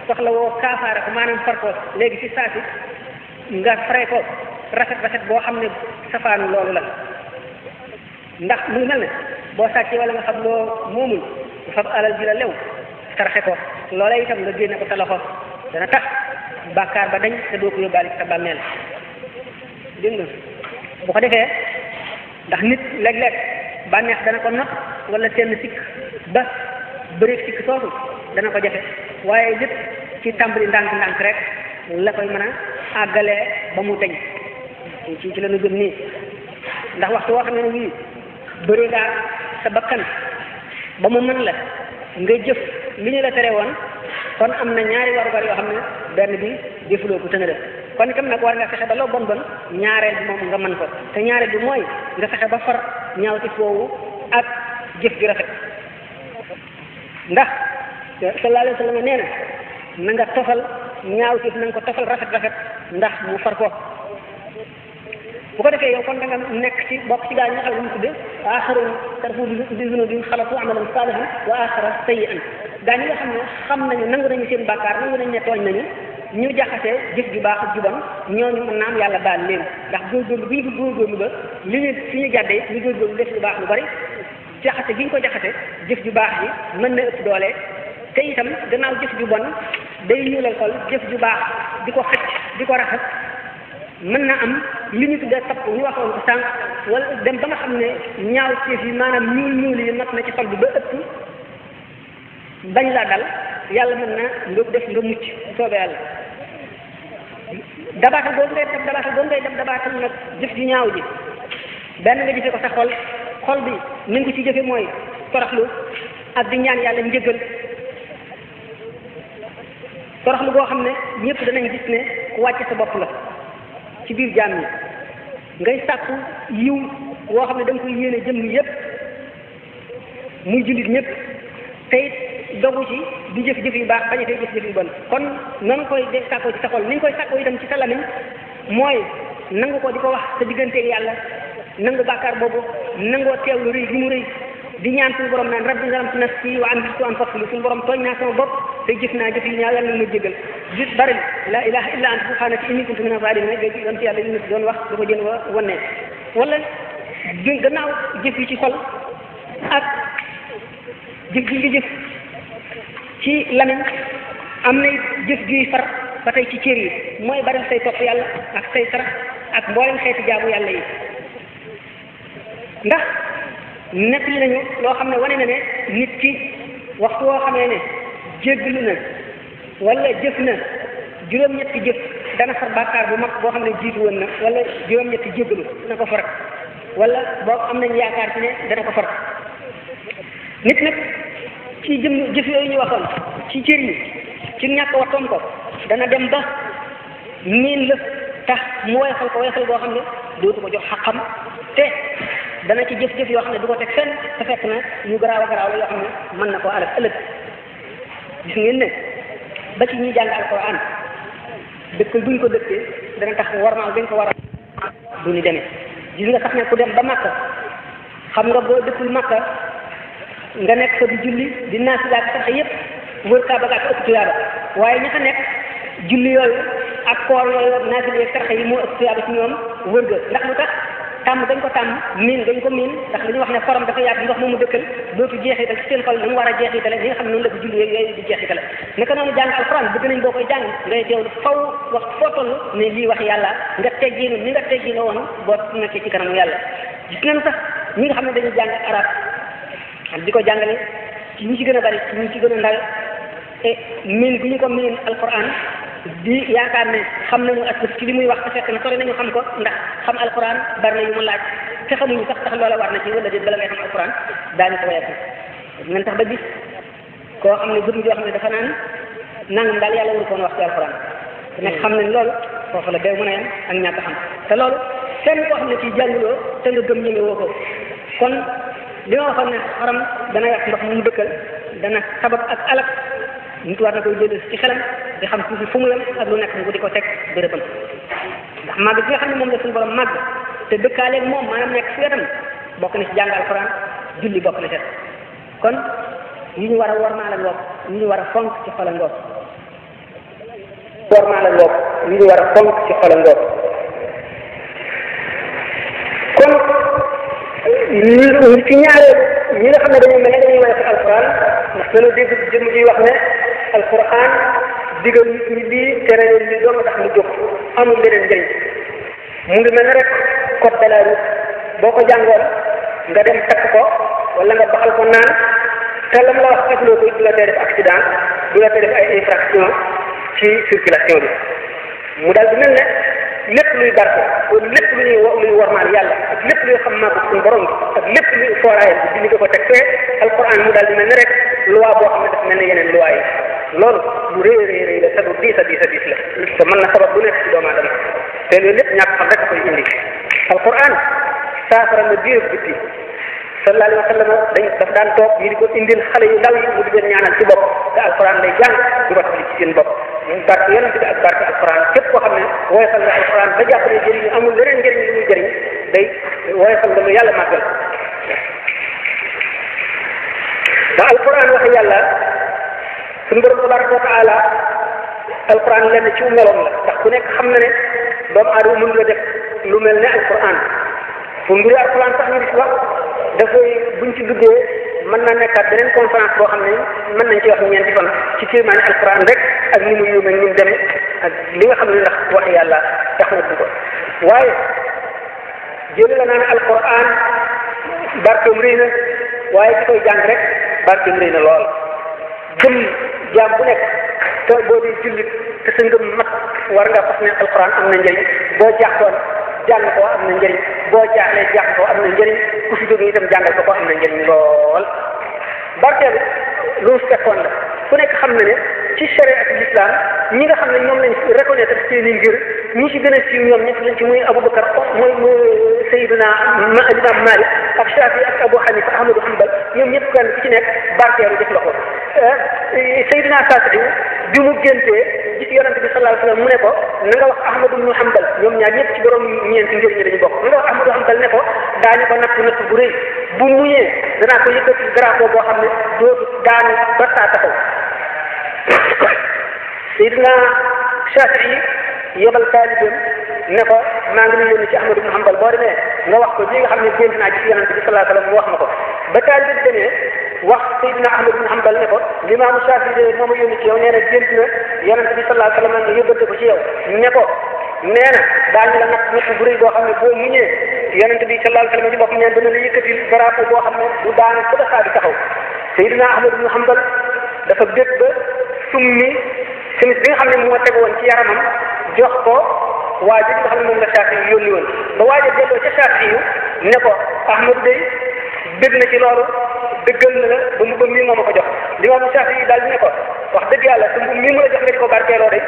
soxla woo kaafaara ko maanaam far ko léegi ci saa si nga fare ko rafet boo xam ne safaanu loolu la ndax mu ngi mel ne boo sàccee wala nga xam loo moomul nga fab alal ji la lew saraxe ko loola itam nga génne ko sa loxo dana tax bàkkaar ba dañ te doo ko yóbbaale ci sa bàmmeel dégg nga bu ko defee ndax nit léeg-léeg bànneex dana ko not wala seen sikk ba bëreeg sikk soosu dana ko jafe waaye lépp ci tàmbali ndànk-ndànk rek la koy mën a àggalee ba mu deñ ci la ñu gëm nii ndax waxtu woo xam ne wii bëri ngaa sa bakkan ba mu mën la nga jëf li ñu la tere woon kon am na ñaari warugar yoo xam ne benn bi defuloo ko te nga def kon itam nag war nga fexe ba loo bon bon ñaareel bi moom nga mën ko te ñaareel bi mooy nga fexe ba far ñaaw ci foofu ak jëf ju rafet ndax sallallahu alayhi wa sallam nee na nga tofal ñaaw ci na nga ko tofal rafet ndax mu far ko bu ko defee yow kon da nga nekk ci bokk ci gaa ñi nga xam ne mu tudde aaxarun tarfu bi zunubihim xalatu amalan salihan wa aaxara sayyi'an gaa ñi nga xam ne xam nañu nangu nañu seen bàkkaar nangu nañu ne tooñ nañu ñu jaxase jëf ju baax ak ju bon ñooñu mën naa am yàlla baal leen ndax góorgóorlu bi ñu ko góorgóorlu ba li ñu fi ñu jàddee ñu góorgóorlu def lu baax lu bari jaxase gi ñu ko jaxase jëf ju baax ji mën na ëpp doole te itam gannaaw jëf ju bon day ñuulal xol jëf ju baax di ko xëcc di ko raxas mën na am li ñu tuddee tapp ñu waxoon ko sànq wala dem ba nga xam ne ñaaw ceef yi maanaam ñuul yi mat na ci xol bi ba ëpp bañ laa dal yàlla mën na nga def nga mucc soobee yàlla dabaatal boobu ngay def dabaatal nag jëf ju ñaaw ji benn nga jëfe ko sa xol bi ni nga ko ci jëfe mooy toroxlu ak di ñaan yàlla njëggal toroxlu boo xam ne ñëpp danañ gis ne ku wàcce sa bopp la ci biir jaam ñi ngay sàkku yiw woo xam ne da nga koy yéene jëmm yépp muy jullit ñëpp te it dogu ci di jëf-jëf yu baax bañ a tey jëf-jëf yu bon kon noonu koy de sàkkoo ci sa xol ni nga koy sàkkoo itam ci sa lamiñ mooy nangu ko di ko wax sa digganteeg yàlla nangu bàkkaar boobu nangoo teewlu rëy gi mu rëy di ñaan suñu borom naan rabbi zalamtu nafsi wa amiltu an faghfir li suñu borom tooñ naa sama bopp te jëf naa jëf yi ñaaw yàlla na ma jégal di bari la ilaha illa anta subhanaka inni kuntu mina zalimin ga ci yonent yàlla yi nit doon wax da ko jën wa wane wala gannaaw jëf yi ci xol ak jëf gi nga jëf ci lamiñ am na jëf juy far ba tey ci cër yi mooy bari say topp yàlla ak say sarax ak mboolem xeeti jaamu yàlla yi ndax nekk li nañu loo xam ne wane na ne nit ki waxtu woo xamee ne jéggalu na wala jëf na juróom-ñetti jëf dana far bàkkaar bu mag boo xam ne jiitu woon na wala juróom-ñetti jéggalu dana ko far wala boo am nañ yaakaar ci ne dana ko far nit nag ci jëf yooyu ñu waxoon ci cër yi ci ñàkk wattoom ko dana dem ba miin la tax mu woyofal ko woyofal boo xam ne dootu ko jox xaqam te dana ci jëf-jëf yoo xam ne du ko teg fenn te fekk na ñu garaaw a garaaw la yoo xam ne mën na koo alal ëllëg gis ngeen ne ba ci ñuy jàng alquran dëkkal buñ ko dëkkee dana tax warmaal dañ ko war a du ñu demee gis nga sax ne ku dem ba Makka xam nga boo dëkkul Makka nga nekk fa di julli di naafila ak sax yépp wër Kaaba ga ak ëpp tuyaaba waaye ña fa nekk julli yooyu ak koor yooyu naafila yeeg sarxe yi moo ëpp tuyaaba ci ñoom wër ga ndax lu tax tàmm dañ ko tàmm miin dañ ko miin ndax dañu wax ne xorom dafa yaatu ndox moomu dëkkal dootu jeexital ci seen xol na mu war a jeexitale li nga xam ne noonu la ko julli yooyu di jeexitale naka noonu jàng alxuraan bëgg nañ boo koy jàng ngay teewlu faw wax foo toll ne lii wax yàlla nga teggiinu ni nga teggiinu woon boo nekkee ci kanamu yàlla gis nañ sax ñi nga xam ne dañuy jàng arab di ko jàngale ci ñi ci gën a bari ci ñi ci gën a ndaw et miin bi ñu ko miin alxuraan di yaakaar ne xam nañu ak ci li muy wax te fekk na sori nañu xam ko ndax xam alquran bari na yu mu laaj te xamuñu sax tax loola war na ci wala déet bala ngay xam alquran daañu ko wayati ngeen tax ba gis koo xam ne gëm joo xam ne dafa naan nangam daal yàlla waru koon wax ci alquran te nag xam nañ loolu foofu la day mën a yem ak ñàkk xam te loolu kenn koo xam ne ci jànguloo te nga gëm ñëme woo ko kon li ma waxoon ne xaram dana yàq ndox mu dëkkal dana sabab ak alak nit war na koy jël ci xelam di xam suufi fu mu yem ak lu nekk mu di ko teg bérébam ndax màgg bi nga xam ne moom la suñu borom màgg te dëkkaaleeg moom maanaam nekk fi wetam bokk na ci jàng alxuraan julli bokk na ci kon yi ñu war a wormaal ngoog yi ñu war a fonk ci xol ngoog wormaal ngoog yi ñu war a fonk ci xol ngoog kon ci ñaareel ñi nga xam ne dañuy mel ne dañuy wane ci alxuraan ndax dañoo dégg jëm ji wax ne alxuraan digal nit ñi lii tere leen lii doo nga tax mu jóg amul leneen njëriñ mu ngi mel ne rek code de la route boo ko jàngoon nga dem takk ko wala nga baxal ko naan te lam la wax defloo ko du la tee def accident du la tee def ay infraction ci circulation bi mu daal di mel ne lépp luy barke wala lépp luy wormaal yàlla ak lépp luy xam maa ko suñu borom bi ak lépp luy fooraayam bi dindi ko teg fee alquran mu daal di mel ne rek loi boo xam ne daf mel ne yeneen loi yi loolu lu rëy la te du diis a diis la te mën na sabab bu nekk ci doomu aadama te loolu lépp ñàkk xam rek koy indi alquran saafara na biir bitti sallallahu alayhi wa sallam daf daan toog ñu di ko indil xale yu ndaw yi mu di leen ñaanal ci bopp te alquran lay jàng di wax li ci seen bopp barke yonent bi ak barke alquran képp koo xam ne woyofal nga alquran ba jàpp ne jëriñ amul leneen njëriñ li muy jëriñ day woyofal nga lu yàlla màggal ba alquran wax yàlla suñu borom tabaraka wa taala alquran lenn ci meloom la ndax ku nekk xam na ne doomu aadama mënu la def lu mel ne alquran fu mbiri alquran sax ñu di wax dafay buñ ci duggee mën na nekkaat beneen conférence boo xam ne mën nañ ci wax ñeenti fan ci kéemaani alquran rek ak ni mu yóbbu ni mu demee ak li nga xam ne ndax wax yàlla tax na du ko waaye jëli la naa ne alquran barkeem rëy na waaye ki koy jàng rek barkeem rëy na lool gëm jaam bu nekk te boo dee jullit te sa ngëm mat war nga fas ne alquran am na njëriñ boo jaaxoon jàng ko am na njëriñ boo jaaxlee jàng ko am na njëriñ ku fi jógee itam jàngal ko am na njëriñ lool barkeel lu fekkoon la ku nekk xam na ne ci charia ak l'islam ñi nga xam ne ñoom lañ reconnaître seeni ngir ñi ci gën a siiw ñoom ñëpp lañ ci muy Aboubacar mooy Seydina Imam Malik ak Shafi ak Abu Hanifa Ahmadu Hanbal ñoom ñëpp kenn ku ci nekk barkeelu def la ko Seydina Shafi bi mu géntee gis yonente bi sallallahu alayhi wa sallam mu ne ko na nga wax Ahmadu ibnu Hanbal ñoom ñaar ñëpp ci borom ñeenti ngir ñi lañu bokk na nga wax Ahmadu Hanbal ne ko daañu ko natt bu rëy bu muñee danaa ko yëkkati drapeau boo xam ne dootu daanu ba saa taxaw Seydina Shafi'i yebal taalibeem ne ko maa ngi lay yónni ci Ahmadu ibnu Hanbal boo demee nga wax ko li nga xam ne gént naa gis yonente bi sallallahu alayhi wa sallam mu wax ma ko ba taalibe bi demee wax Seydina Ahmadu ibnu Hanbal ne ko limaamu Shafi'i de moo ma yónni ci yow nee na gént na yonente bi sallallahu alayhi wa sallam yóbbante ko ci yow ne ko nee na daañu la natt bu rëy boo xam ne boo muñee yonente bi sallallahu alayhi wa sallam ci bopp neen dana la yëkkati drapeau boo xam ne du daanu ba dafa di taxaw Seydina Ahmadu ibnu Hanbal dafa bég ba summi simis bi nga xam ne moo teg woon ci yaramam jox ko waa ji nga xam ne moom la Shafi'i yónni woon ba waa ji delloo ca Shafi'i ne ko Ahmadu day bég na ci loolu dëggal na la ba mu ba mii moo ma ko jox li ma Shafi'i daal di ne ko wax dëgg yàlla te mii mu la jox nga di ko barkeeloo day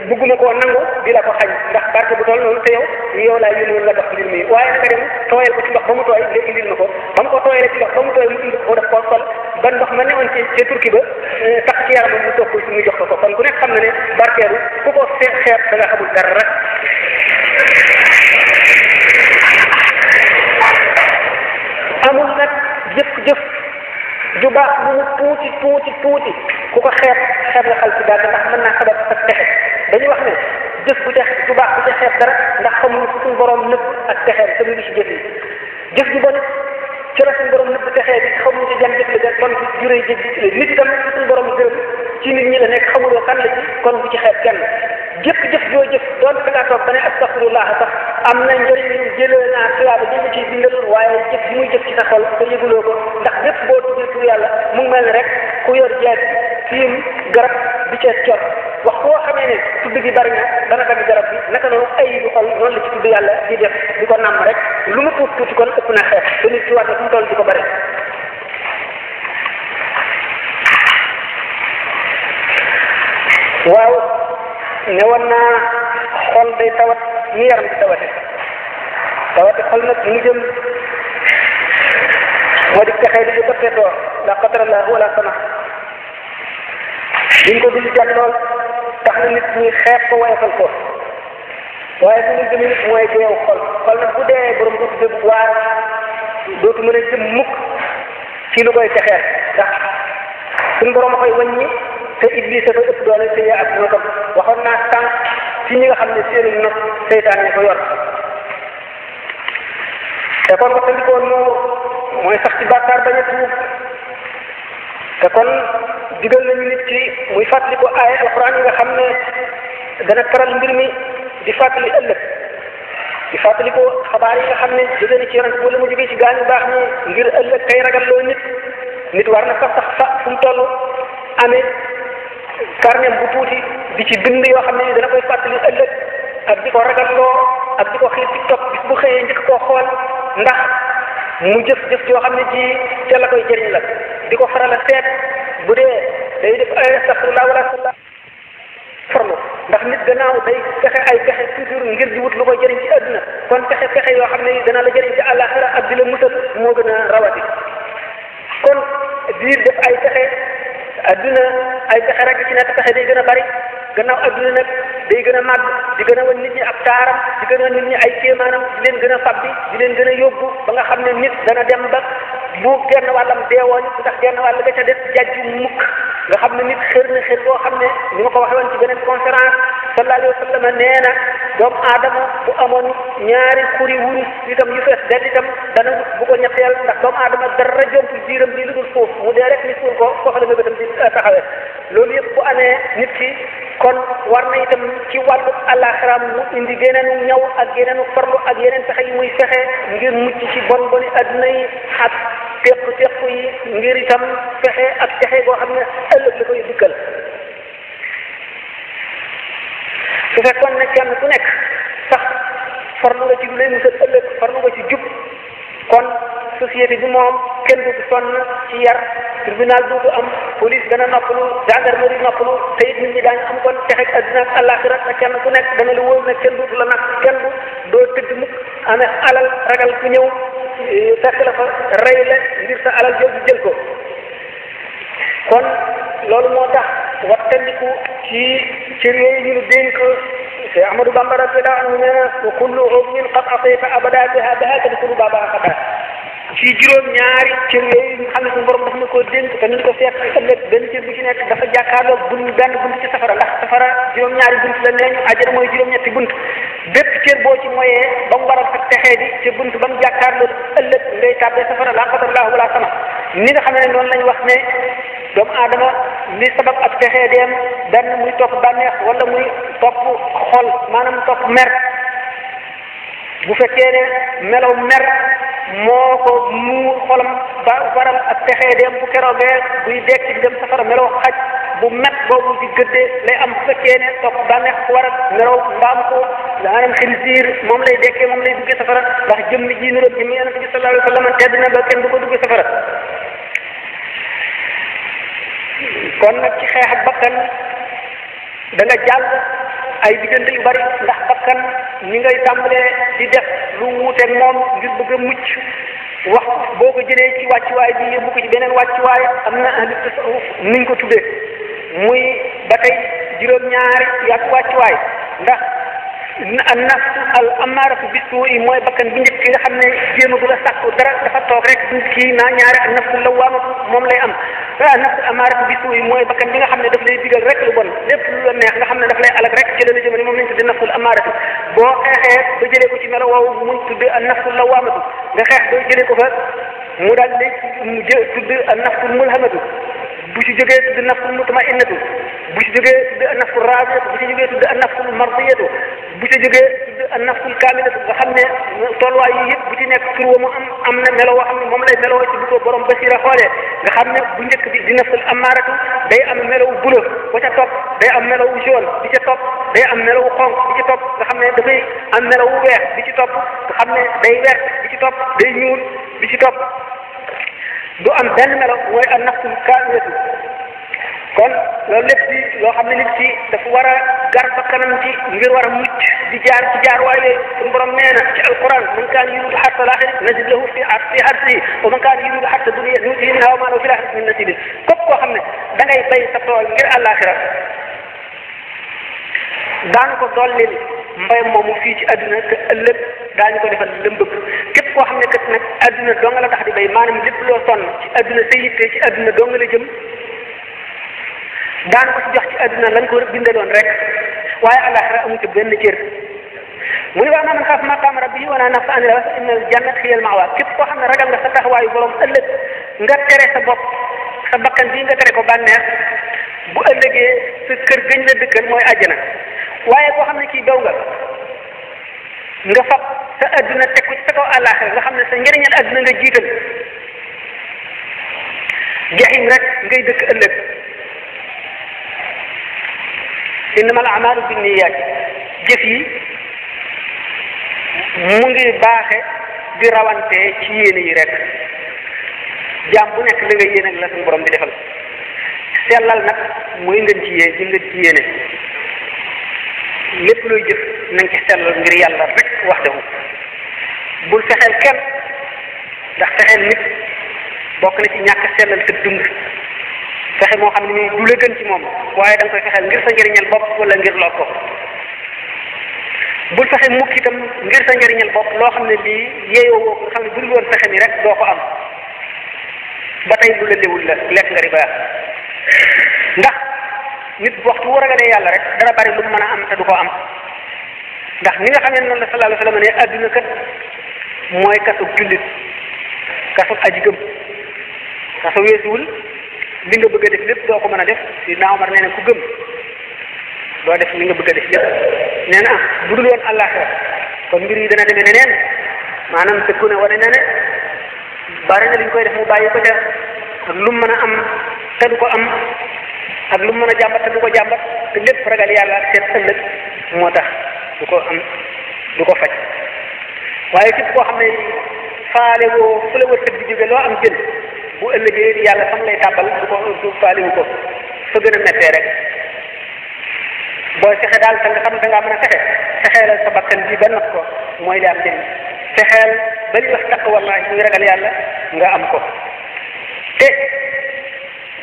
bugguma koo nangu di la ko xañ ndax barke bu toll noonu te yow laa yónni woon nga dox mbir mi waaye naka dem tooyal ko ci ndox ba mu tooy nga indil na ko ba mu ko tooyalee ci ndox ba mu tooy mu indi ko daf koo sol ba ndox ma newoon ci turki ba tax ci yaramam mu toog ko mu jox ko kon ku nekk xam na ne barkeelu ku ko xeeb da nga xamul dara amul nag jëf ju baax bu mu tuuti ku ko xeeb nga xal ci daal ndax mën naa sabab ak texe dañuy wax ne jëf bu tex ju baax bu ca xeeb dara ndax xamuñu fu suñu borom nëbb ak texeem te mu ngi ci jëf yi jëf ju bon ci la suñu borom nëbb texee bi xamuñu ci jan jëf la kon juree jëf nit itam ci suñu borom gërëm ci nit ñi la nekk xamuloo kan la ci kon bu ci xeeb kenn jëf joo jëf doon da ngaa toog ba ne astaghfirullah sax am na njëriñ jëlee naa tuyaaba jëf ci bindal waaye jëf bi muy jëf ci sa xol te yëguloo ko ndax lépp boo tuddee tur yàlla mu ngi mel ne rek ku yor jeet tiim garab di ca cor wax boo xamee ne tudd gi bari na dana dagg garab bi naka noonu ay bu xol noonu la ci tudd yàlla di def di ko nàmm rek lu mu tuuti kon ëpp na xeet te nit ci war na fu mu toll di ko bari waaw ne woon naa xol day tawat ni yaram di tawate xol nag mu jëm moo di texee di ko teddoo la qadarallah wala sama duñ ko dul jàllool tax na nit ñi xeeb ko woyofal ko waaye su ñu jëmee nit mooy deew xol nag bu dee borom dootu dégg waar dootu mën a jëm mukk ci lu koy texeer ndax suñu borom a koy wàññi te iblis dafa ëpp doole te yaa ak notam waxoon naa sànq ci ñi nga xam ne seeni not seytaan ñi ko yor te kon ko tandikoon mooy sax ci bàkkaar bañ a tuub te kon digal nañu nit ci muy fàttali ko aaya alquran yi nga xam ne dana taral mbir mi di fàttali ëllëg di fàttali ko xabaar yi nga xam ne jóge na ci yonent wala mu jógee ci gaañu baax ñi ngir ëllëg kay ragal loo nit war na sax fa fu mu toll amee carnet bu tuuti di ci bind yoo xam ne dana koy fàttali ëllëg ak di ko ragal loo ak di ko xiir ci topp bis bu xëyee njëkk koo xool ndax mu jëf yoo xam ne ci ca la koy jëriñ la di ko faral a seet bu dee day def ay astaghfirullah wala salla farlu ndax nit gannaaw day fexe ay pexe toujours ngir di wut lu koy jëriñ ci àdduna kon pexe yoo xam ne dana la jëriñ ci àllaaxira ak di la musal moo gën a rawati kon diir def ay pexe àdduna ay pexe rek ci nekk pexe day gën a bari gannaaw àdduna nag day gën a màgg di gën a wan nit ñi ab taaram di gën a nit ñi ay kéemaanam di leen gën a fabbi di leen gën a yóbbu ba nga xam ne nit dana dem ba bu genn wàllam deewoon ndax genn wàll ga ca des jajju mukk nga xam ne nit xër na xër boo xam ne ni ma ko waxee woon ci beneen conférence sallallahu alayhi wa sallam nee na doomu aadama bu amoon ñaari xuri wurus itam yu fees del itam dana bu ko ñetteel ndax doomu aadama dara jompul biiram bi lu dul suuf mu dee rek ni suul ko foofu la nga gëtam di taxawee loolu yëpp bu amee nit ki kon war na itam ci wàllu àllaaxiraam mu indi geneenu ñaw ak geneenu farlu ak yeneen pexe yi muy fexe ngir mucc ci bon boni adduna yi ak teq yi ngir itam fexe ak pexe boo xam ne ëllëg la koy dikkal su fekkoon ne kenn ku nekk sax farlu nga ci lu lay musal ëllëg farlu nga ci jub kon société bi moom kenn du sonn ci yar tribunal du am police dana noppalu gendarmerie noppalu te it nit ñi daañu am kon texeg adduna ak àllaaxira te kenn ku nekk dana la wóor ne kenn du la nag kenn du doo tëdd mukk amee alal ragal ku ñëw fekk la fa rey la ngir sa alal jooju jël ko kon loolu moo tax wattandiku ci cër yooyu ñu dénk Cheikh Ahmadou Bamba radiyallahu anhu nee na wa kullu udwin qad atayta abada biha bahaka dikulu baba xata ci juróom ñaari cër yooyu nga xam ne suñu borom daf na koo dénk te nañ ko seet ci ëllëg benn cër bu ci nekk dafa jàkkaarloo benn bunt ci safara ndax safara juróom-ñaari bunt la nee ñu àjjana mooy juróom-ñetti bunt bépp cër boo ci moyee ba mu waral sa texee di ca bunt ba mu jàkkaarloo ëllëg ngay tàbbee safara la qadarallahu wala sama ni nga xam ne noonu lañ wax ne doomu aadama li sabab ak texee deem benn muy topp bànneex wala muy topp xol maanaam topp mer bu fekkee ne melaw mer moo ko muur xolam ba waral ak texee dem bu keroogee buy dekk di dem safara melaw xaj bu met boobu di gëddee lay am bu fekkee ne topp bànneex ku waral melaw mbaam ko maanaam xinziir moom lay dekkee moom lay duggee safara ndax jëmmi ji nu jëmmi yonent bi sallallahu alayhi wa sallam tedd na ba kenn du ko duggee safara kon nag ci xeex ak bakkan da nga jàll ay diggante yu bari ndax bakkan ñi ngay tàmbalee di def lu wuuteeg moom ngir bëgg a mucc wax boo ko jëlee ci wàccuwaay bi yóbbu ko ci beneen wàccuwaay am na ahlu tasawuf niñ ko tuddee muy ba tey juróom-ñaari yàgg wàccuwaay ndax an nafsu al amaaratu bisuu'i mooy bakkan bi njëkk nga xam ne jéemagul a sàkku dara dafa toog rek du kii naa ñaari an nafsu lawaamatu moom lay am an nafsu amaaratu bisuu'i mooy bakkan bi nga xam ne daf lay digal rek lu bon lépp lu la neex nga xam ne daf lay alag rek ci la jëmale moom lañ tudde nafsul amaaratu boo xeexee ba jëlee ko ci melo woowu muy tudde an nafsu lawaamatu nga xeex ba jëlee ko fa mu daal di tudd an nafsul mulhamatu bu ci jógee tudd nafsul mutma'innatu bu ci jógee tudd an nafsul raadiyatu bu ci jógee tudd an nafsul mardiyatu bu ci jógee tudd an nafsul kaamilatu nga xam ne tolluwaay yi yëpp bu ci nekk tur wa mu am na melo woo xam ne moom lay meloo ci bu ko borom basira xoolee nga xam ne bu njëkk bi di nafsul amaaratu day am melo wu bula ba ca topp day am melo wu jaune bi ca topp day am melo wu xonq bi ci topp nga xam ne dafay am melo wu weex bi ci topp nga xam ne day weex bi ci topp day ñuul bi ci topp du am benn melo mooy an nafsul kaamilatu kon loolu lépp di loo xam ne nit ki dafa war a gar ba kanam ci ngir war a mucc di jaar ci jaar waaye suñu borom nee na ci alquran man kaana yuriidu harsa al-aaxirati nazid lahu fi harsihi wa man kaana yuriidu harsa dunya nu'tihi minhaa wa maa lahu fil aaxirati min nasiib képp koo xam ne da ngay bay sa tool ngir àllaaxira daan ko dollil mbay moomu fii ci àdduna te ëllëg daañu ko defal lëm bëgg képp koo xam ne kat nag àdduna doo nga la tax di bay maanaam lépp loo sonn ci àdduna sa yitte ci àdduna doo nga la jëm daan ko ci jox ci àdduna lañ ko bindaloon rek waaye àllaaxira amu ci benn cër mu ne wa ammaa man xaafa maqaama rabbihi wa nahaa nafsa anil hawaa fa innal jannata hiya al-ma'waa képp koo xam ne ragal nga sa taxawaayu borom ëllëg nga tere sa bopp sa bakkan bii nga tere ko bànneex bu ëllëgee sa kër gëñ la dëkkal mooy àjjana waaye koo xam ne kii daw nga fab sa adduna teg ko ci sa kaw àllaaxira nga xam ne sa njëriñal adduna nga jiital jaxim rek ngay dëkk ëllëg innamal a'maalu binniyaat jëf yi mu ngi baaxe di rawante ci yéene yi rek jaam bu nekk la nga yéene ak la suñu borom di defal sellal nag mooy ngeen ci yéene lépp looy jëf nañ ci sellal ngir yàlla rek waxdahu bul fexeel kenn ndax fexeel nit bokk na ci ñàkk sellal sa dund fexe moo xam ne nii du la gën ci moom waaye da nga koy fexeel ngir sa njëriñal bopp wala ngir lor ko bul fexe mukk itam ngir sa njëriñal bopp loo xam ne lii yeeyoo woo nga xam ne bu dul woon fexe mi rek doo ko am ba tey lu la léwul la lekk nga riba ndax nit waxtu wu ragalee yàlla rek dara bari lu mu mën a am te du ko am ndax ni nga xam ne noonu la sallallahu alayhi wa sallam ne adduna kat mooy kasug jullit kasug aji gëm kaso weesuwul li nga bëgg a def lépp doo ko mën a def Sidna Omar nee na ku gëm doo def li nga bëgg a def lépp nee na bu dul woon àllaaxira kon mbir yi dana demee neneen maanaam dëkku ne wane na ne bari na li ñu koy def mu bàyyi ko ca ak lu mu mën a am te du ko am ak lu mu mën a jàmbat te du ko jàmbat te lépp ragal yàlla ak seet ëllëg moo tax du ko am du ko faj waaye képp koo xam ne faale woo fu la wërsëg di jóge loo am jël bu ëllëgee yàlla fam lay tàbbal du faaliwu ko fa gën a mettee rek booy fexe daal te nga xam ne da ngaa mën a fexe fexeelal sa bakkan bi ba not ko mooy li am njëriñ fexeel ba li wax taq wallaahi muy ragal yàlla nga am ko te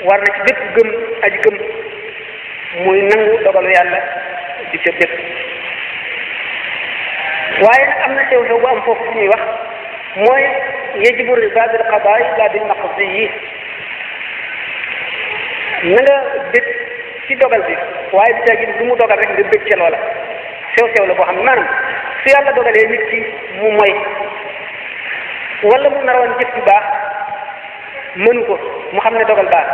war na ci bépp gëm aji gëm muy nangu dogalu yàlla di ca bépp waaye nag am na sew sew bu am foofu bu ñuy wax mooy yajibu rida bil qadaai la bil maqdi yi na nga bég ci dogal bi waaye bi tagi lu mu dogal rek nga bég ca loola sew sew la boo xam ne maanaam su yàlla dogalee nit ki mu moy wala mu naroon jëf bu baax mënu ko mu xam ne dogal baax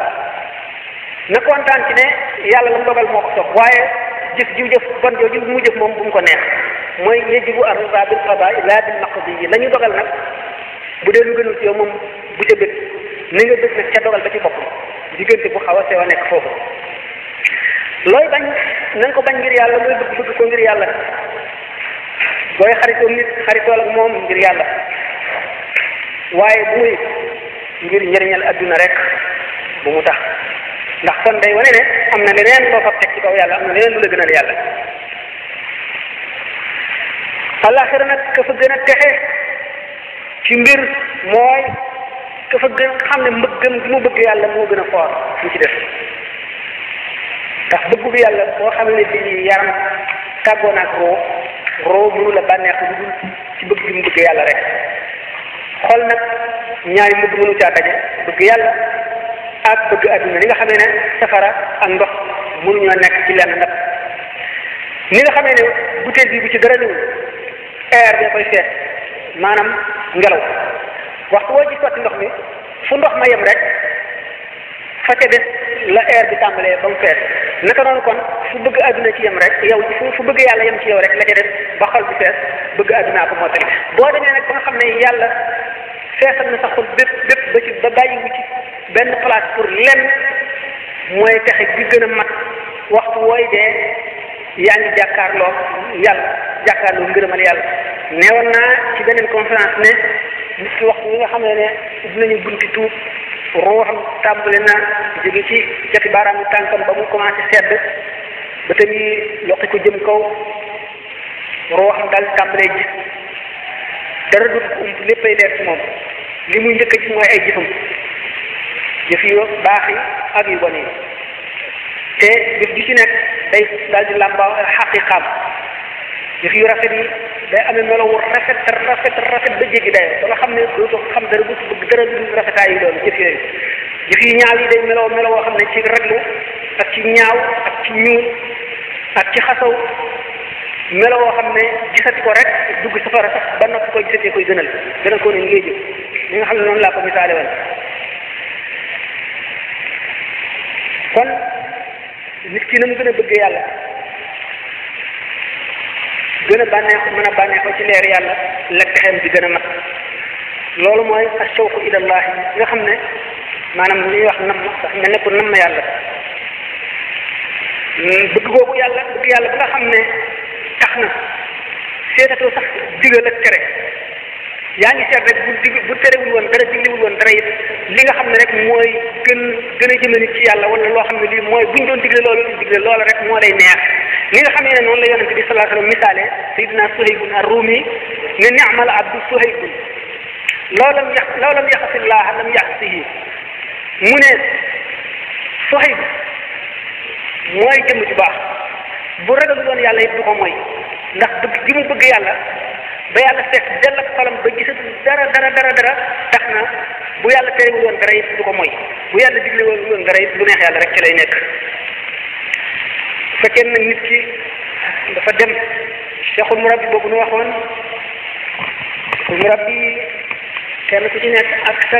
na kontaan ci ne yàlla la mu dogal moo ko sopp waaye jëf bon jooju mu jëf moom bu mu ko neex mooy yajibu ar-ridaa bil qadaa'i laa bil maqdi la ñu dogal nag bu dee lu gënul ci yow moom bu ca bëgg ni nga bëgg nag ca dogal ba ci bopp diggante bu xaw a sew a nekk foofu looy bañ na nga ko bañ ngir yàlla looy bëgg ko ngir yàlla booy xaritoo nit xaritool ak moom ngir yàlla waaye bu muy ngir njëriñal adduna rek bu mu tax ndax kon day wane ne am na leneen loo fa teg ci kaw yàlla am na leneen lu la gënal yàlla àllaaxira nag ka fa gën a texe ci mbir mooy ka fa gën xam ne mbëggam gi mu bëgg yàlla moo gën a foor ñu ci def ndax bëggu bi yàlla boo xam ne bi yaram tàggoo naag roo mënu la bànneex lu dul ci bëgg gi mu bëgg yàlla rek xol nag ñaari mëgg mënu caa daje bëgg yàlla ak bëgg adduna ni nga xamee ne safara ak ndox mënuñoo nekk ci lenn ndab ni nga xamee ne butéel bi bu ci dara newul air bi koy fees maanaam ngelaw waxtu woo ci sotti ndox mi fu ndox ma yem rek fa ca des la air bi tàmbalee ba mu fees naka noonu kon fu bëgg adduna ci yem rek yow fu bëgg yàlla yem ci yow rek la ca des ba xol bi fees bëgg addunaa ko moo tali boo demee nag ba nga xam ne yàlla feesal na sa xol bépp ba ci ba bàyyiwu ci benn place pour lenn mooy texe gi gën a mat waxtu wooy dee yaa ngi jàkkaarloo yàlla jàkkaarloo ngërëmal yàlla neewoon naa ci beneen conférence ne nit ki waxtu wi nga xam ne dinañu bunti tuub ruuxam tàmbali na jóge ci jati baaraamu tànkam ba mu commencé sedd ba tamit loqi ko jëm kaw ruuxam daal tàmbalee gis dara du ko ump léppay leer ci moom li muy njëkk a gis mooy ay jëfam jëf yu baax yi ak yu bon yi te jëf ji ci nekk day daal di làmbaaw xaqiqaam jëf yu rafet yi day amee melo wu rafet ba jéggi dayoo ba nga xam ne dootoo xam dara bu bëgg dara du rafetaay yi loolu jëf yooyu jëf yu ñaaw yi day melo woo xam ne ci raglu ak ci ñaaw ak ci ñuul ak ci xasaw melo woo xam ne gisati ko rek dugg safara sax ba noppi koy gisatee koy gënal ko ne ngay jëf li nga xam ne noonu laa ko misaale woon kon nit ki na mu gën a bëgg yàlla gën a bànneexu mën a bànneexu ci leer yàlla la texeem di gën a mat loolu mooy ashawqu ilallah nga xam ne maanaam li ñuy wax nam sax mel ne ko nam yàlla bëgg googu yàlla bëgg yàlla ba nga xam ne tax na seetatoo sax digal ak tere yaa ngi seet rek bu terewul woon dara diglewul woon dara it li nga xam ne rek mooy gën a jëme nit ci yàlla wala loo xam ne lii mooy buñ doon digle loola rek moo lay neex li nga xam ne noonu la yonente bi sallallahu alayhi wasallam misaale sayyidina Suhaybun ar-Rumi ne ni'mal abdu Suhaybun law lam yaxasillah lam yaxsihi mu ne Suhayb mooy jëmm ju baax bu ragal doon yàlla it du ko mooy ndax bëgg gi mu bëgg yàlla ba yàlla fekk dell ak xolam ba gisatu dara tax na bu yàlla terewul woon dara it du ko mooy bu yàlla digle woon dara it lu neex yàlla rek ci lay nekk bu fekkee nag nit ki dafa dem cheikhul murabbi boobu nu waxoon cheikhul murabbi kenn ku ci nekk ak sa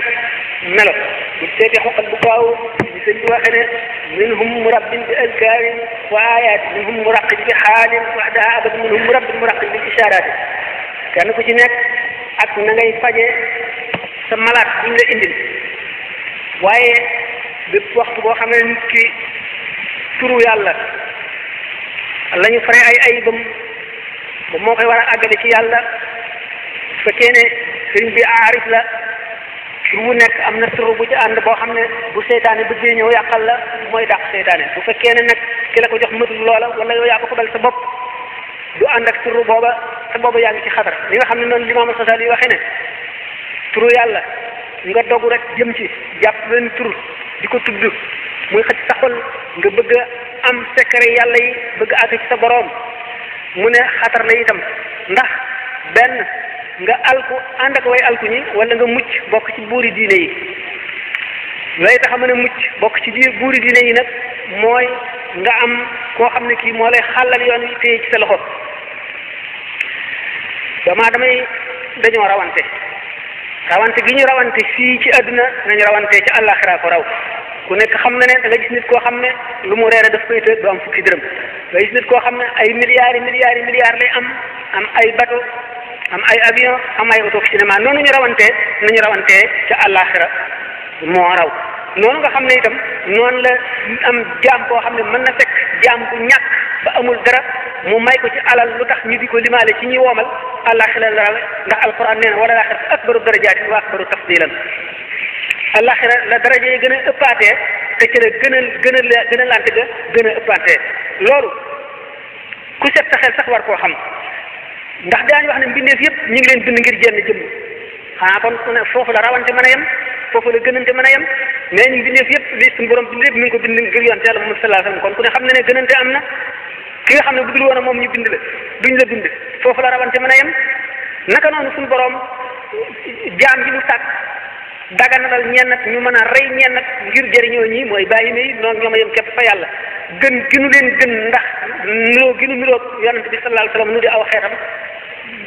melo bu seetee xoqal bu gaaw li sëñ bi waxee ne minhum murabbin bi azkarin wa ayat minhum muraqib bi xaalin waxdaha abad minhum murabbin muraqib bi isharati kenn ku ci nekk ak na ngay faje sa malaat buñ la indil waaye bépp waxtu boo xam ne nit ki turu yàlla la ñu fare ay ayibam ba moo koy war a àggale ci yàlla su fekkee ne sëriñ bi aarif la tur wu nekk am na tur bu ci ànd boo xam ne bu seytaane bëggee ñëw yàqal la mooy dàq seytaane bu fekkee ne nag ki la ko jox matul loola wala yow yaa ko fabal sa bopp du ànd ak turu booba te booba yaa ngi ci xatar li nga xam ne noonu Limaam Xasaali yi waxee ne turu yàlla nga dogu rek jëm ci jàpp benn tur di ko tudd muy xëcc sa xol nga bëgg a am secret yàlla yi bëgg àgg ci sa boroom mu ne xatar la itam ndax benn nga alku ànd ak way alku ñi wala nga mucc bokk ci buuri diine yi lay tax a mën a mucc bokk ci buuri diine yi nag mooy nga am koo xam ne kii moo lay xàllal yoon wi téye ci sa loxo doomaa damay dañoo rawante gi ñu rawante fii ci àdduna nañu rawante ci àllaaxira ko raw ku nekk xam na ne da nga gis nit koo xam ne lu mu reere daf koy tëj du am fukki dërëm nga gis nit koo xam ne ay milliards lay am ay bateau am ay avion am ay auto cinéma noonu ñu rawantee nañu rawantee ca àllaaxira moo raw noonu nga xam ne itam noonu la am jaam koo xam ne mën na fekk jaam bu ñàkk ba amul dara mu may ko ci alal lu tax ñu di ko limaale ci ñi woomal àllaaxira la rawe ndax alquran nee na wala laaxira akbaru darajaatin wa akbaru tafdilan àllaaxira la daraja yi gën a ëppaatee te ci la gën a lante ga gën a ëppaatee loolu ku set sa xel sax war koo xam ndax daañu wax ne mbindeef yëpp ñu ngi leen bind ngir jenn jëmm xanaa kon ku ne foofu la rawante mën a yem foofu la gënante mën a yem mais ñu mbindeef yëpp li suñu borom bind yëpp mi ngi ko bind ngir yonte Yàlla Muhammad sallallahu alayhi wasallam kon ku ne xam ne gënante am na ki nga xam ne bu dul woon a moom ñu bind la duñ la bind foofu la rawante mën a yem naka noonu suñu borom jaam yi mu sàkk daganalal ñennat ñu mën a rey ñennat ngir jëriñoo ñi mooy bàyyi may noonu ñoom a yem képp fa yàlla gën gi nu leen gën ndax niroo gi nu niroog yonent bi sallallahu alayhi wasallam nu di aw xeetam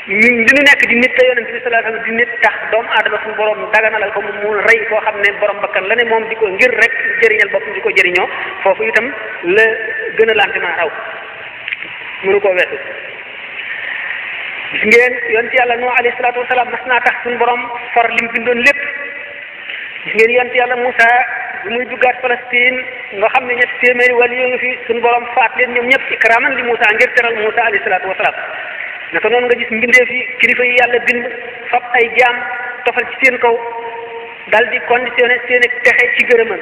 li nu nekk di nit te yonent bi sallallahu alayhi wasallam di nit tax doomu aadama suñu borom daganalal ko mu rey koo xam ne borom bakkan la ne moom di ko ngir rek jëriñal boppam di ko jëriñoo foofu itam la gën a lante maa raw mënu koo weesu gis ngeen yonent yàlla Nuh alayhi salaatu wasalaam mas naa tax suñu borom far lim bindoon lépp gis ngeen yonent yàlla Moussa bi muy duggaat Palestine nga xam ne ñetti téeméeri wàll yoo ngi fi suñu borom faat leen ñoom ñëpp ikraman li Moussa ngir teral Moussa alayhi salaatu wasalaam naka noonu nga gis mbindeef yi kilifa yi yàlla bind fab ay jaam tofal ci seen kaw dal di conditionné seen ak texe ci gërëman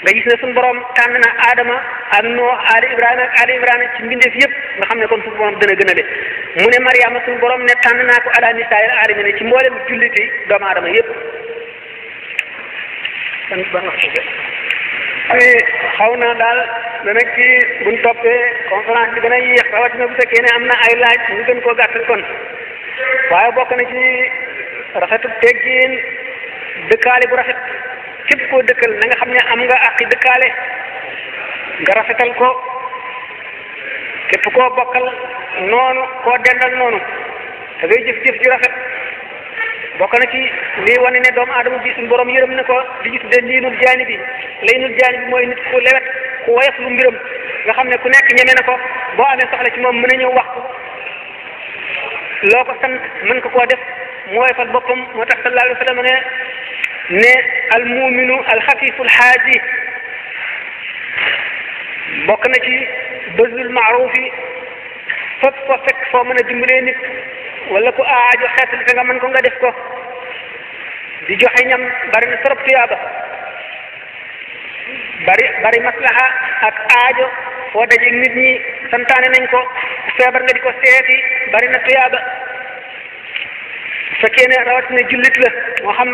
nga gis ne suñu borom tànn na Adama ak Nuh Ali Ibrahima ci mbindeef yëpp nga xam ne kon suñu borom dana gënale mu ne Mariama suñu borom ne tànn naa ko ala nisaa'il aalamiin ci mboolem jullit yi doomu aadama yëpp. xaw na daal dana kii buñ toppee conférence bi gën a yéex rawatina bu fekkee ne am na ay laaj ñu gën koo gàttal kon waaye bokk na ci rafetu teggin dëkkaale bu rafet képp koo dëkkal na nga xam ne am nga àqi dëkkaale nga rafetal ko képp koo bokkal noonu koo dendal noonu da ngay jëf-jëf ju rafet bokk na ci lii wane ne doomu aadama bi suñu borom yërëm na ko di ñu tuddee liinul jaani bi laynul jaani bi mooy nit ku lewet ku woyof lu mbiram nga xam ne ku nekk ñeme na ko boo amee soxla ci moom mën a ñëw wax ko loo ko sant mën ko koo def mu woyofal boppam moo tax sallallahu alayhi wa sallam ne al muminu al xafiful xaaji bokk na ci bëzul maarufi fépp foo fekk foo mën a dimbalee nit wala ku aajo xeetali te nga mën ko nga def ko di joxe ñam bari na trop tuyaaba bari maslaha ak aajo foo dajeeg nit ñi santaane nañ ko feebar nga di ko seeti bari na tuyaaba fekkee ne rawatina jullit la moo xam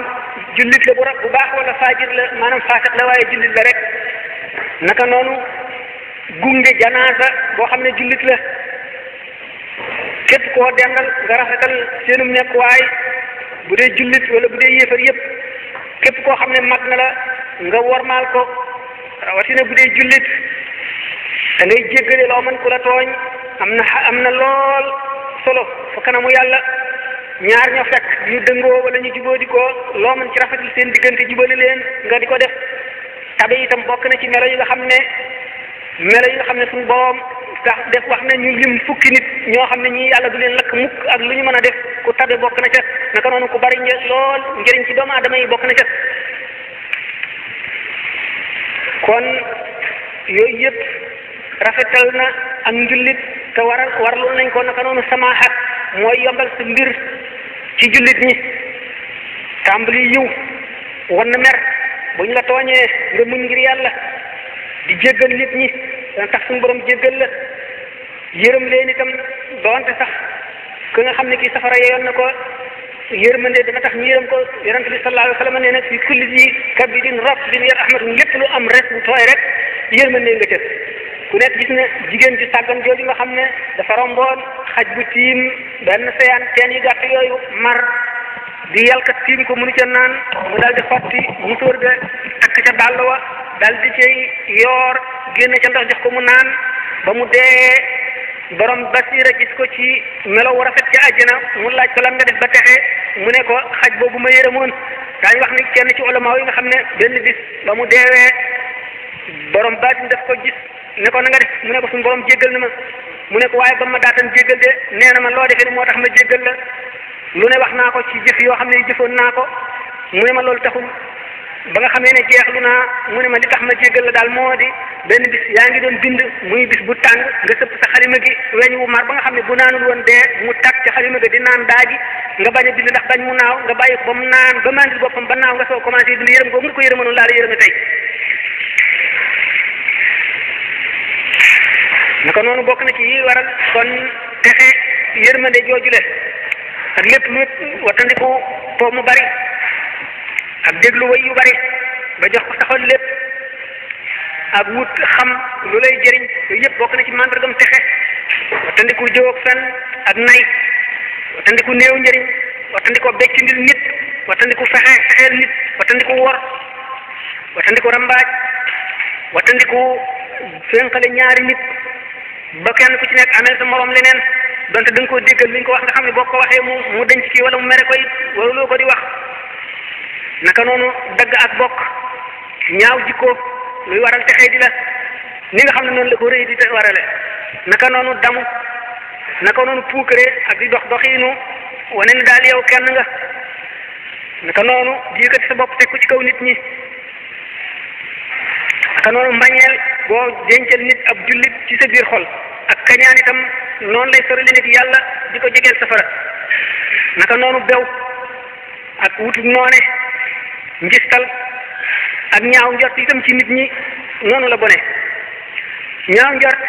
jullit la bu baax wala faajir la maanaam faasiq la waaye jullit la rek naka noonu gunge janaasa boo xam ne jullit la képp koo dendal nga rafetal seenum nekk waay bu dee jullit wala bu dee yéefar yépp képp koo xam ne mag na la nga wormaal ko rawatina bu dee jullit da ngay jéggale loo mën ku la tooñ am na lool solo fa kanamu yàlla ñaar ñoo fekk ñu dëngoo wala ñu jubóo di ko loo mën ci rafetal seen diggante jubali leen nga di ko def tabe itam bokk na ci melo yi nga xam ne suñu borom tax def wax na ñu lim fukki nit ñoo xam ne ñii yàlla du leen lakk mukk ak lu ñu mën a def ku tabe bokk na ca naka noonu ku bari lool njëriñ ci doomu aadama yi bokk na ca kon yooyu yëpp rafetal na ak njullit te waraloon nañ ko naka noonu samaaxa mooy yombal sa mbir ci jullit ñi tàmbali yiw wan na mer bu ñu la tooñee nga muñ ngir yàlla di jéggal nit ñi dana tax suñu borom jéggal la yërëm leen itam doonte sax ka nga xam ne kii safara yeyoon na ko yërmande dana tax ñu yërëm ko yonent bi sallallahu alayhi wa sallam nee na fi kulli di kabidin ratbin yarhamatu lépp lu am res bu tooy rek yërmande nga ca ku nekk gis ne jigéen ci sàggan jooju nga xam ne dafa romboon xaj bu tiim benn seyaan teen yi gàtt yooyu mar di yalkat tiim ko mënu ca naan mu daal di xotti musóor ga takk ca dàll wa daal di cay yoor génne ca ndox jox ko mu naan ba mu dee borom basira gis ko ci melo wu rafet ca àjjana mu laaj ko lan nga def ba texe mu ne ko xaj boobu ma yërëmoon daañu wax ni kenn ci ulama yi nga xam ne benn bis ba mu deewee borom baatin daf ko gis ne ko na nga def mu ne ko suñu borom jéggal na ma mu ne ko waaye ba ma daatan jéggal de nee na ma loo defee ni moo tax ma jéggal la lu ne wax naa ko ci jëf yoo xam ne jëfoon naa ko mu ne ma loolu taxul ba nga xamee ne jeexlu naa mu ne ma li tax ma jéggal la daal moo di benn bis yaa ngi doon bind muy bis bu tàng nga sëpp sa xalima gi weñ wu mar ba nga xam ne bu naanul woon dee mu tàkk ca xalima ga di naan daaji nga bañ a bind ndax bañ mu naaw nga bàyyi ko ba mu naan ba mandil boppam ba naaw nga soo commencé bind yërëm googu nga ko yërëmanoon laa la yërëme tey naka noonu bokk na ci yi waral kon texe yërmande joojule ak lépp lu wattandiku po mu bari ak déglu way yu bari ba jox ko saxoon lépp ak wut xam lu lay jëriñ yooyu yëpp bokk na ci màndargam texe wattandiku jëw ak fen ak nay wattandiku néew njëriñ wattandiku beccindil nit wattandiku fexeel nit wattandiku wor wattandiku rambaaj wattandiku fénqale ñaari nit ba kenn ku ci nekk amee sa morom leneen donte da nga koo déggal li ñu ko wax nga xam ne boo ko waxee mu denc kii wala mu mere ko it wala loo ko di wax naka noonu dagg ak bokk ñaaw jikko luy waral texee di la ni nga xam ne noonu la ko rëy di warale naka noonu damu naka noonu puukare ak di dox doxiinu wane ne daal yow kenn nga naka noonu di yëkkati sa bopp teg ko ci kaw nit ñi naka noonu mbañeel boo dencal nit ab jullit ci sa biir xol ak kañaan itam noonu lay sorale nit yàlla di ko jegeel safara naka noonu bew ak wutu noone njistal ak ñaaw njort itam ci nit ñi noonu la bone ñaaw njort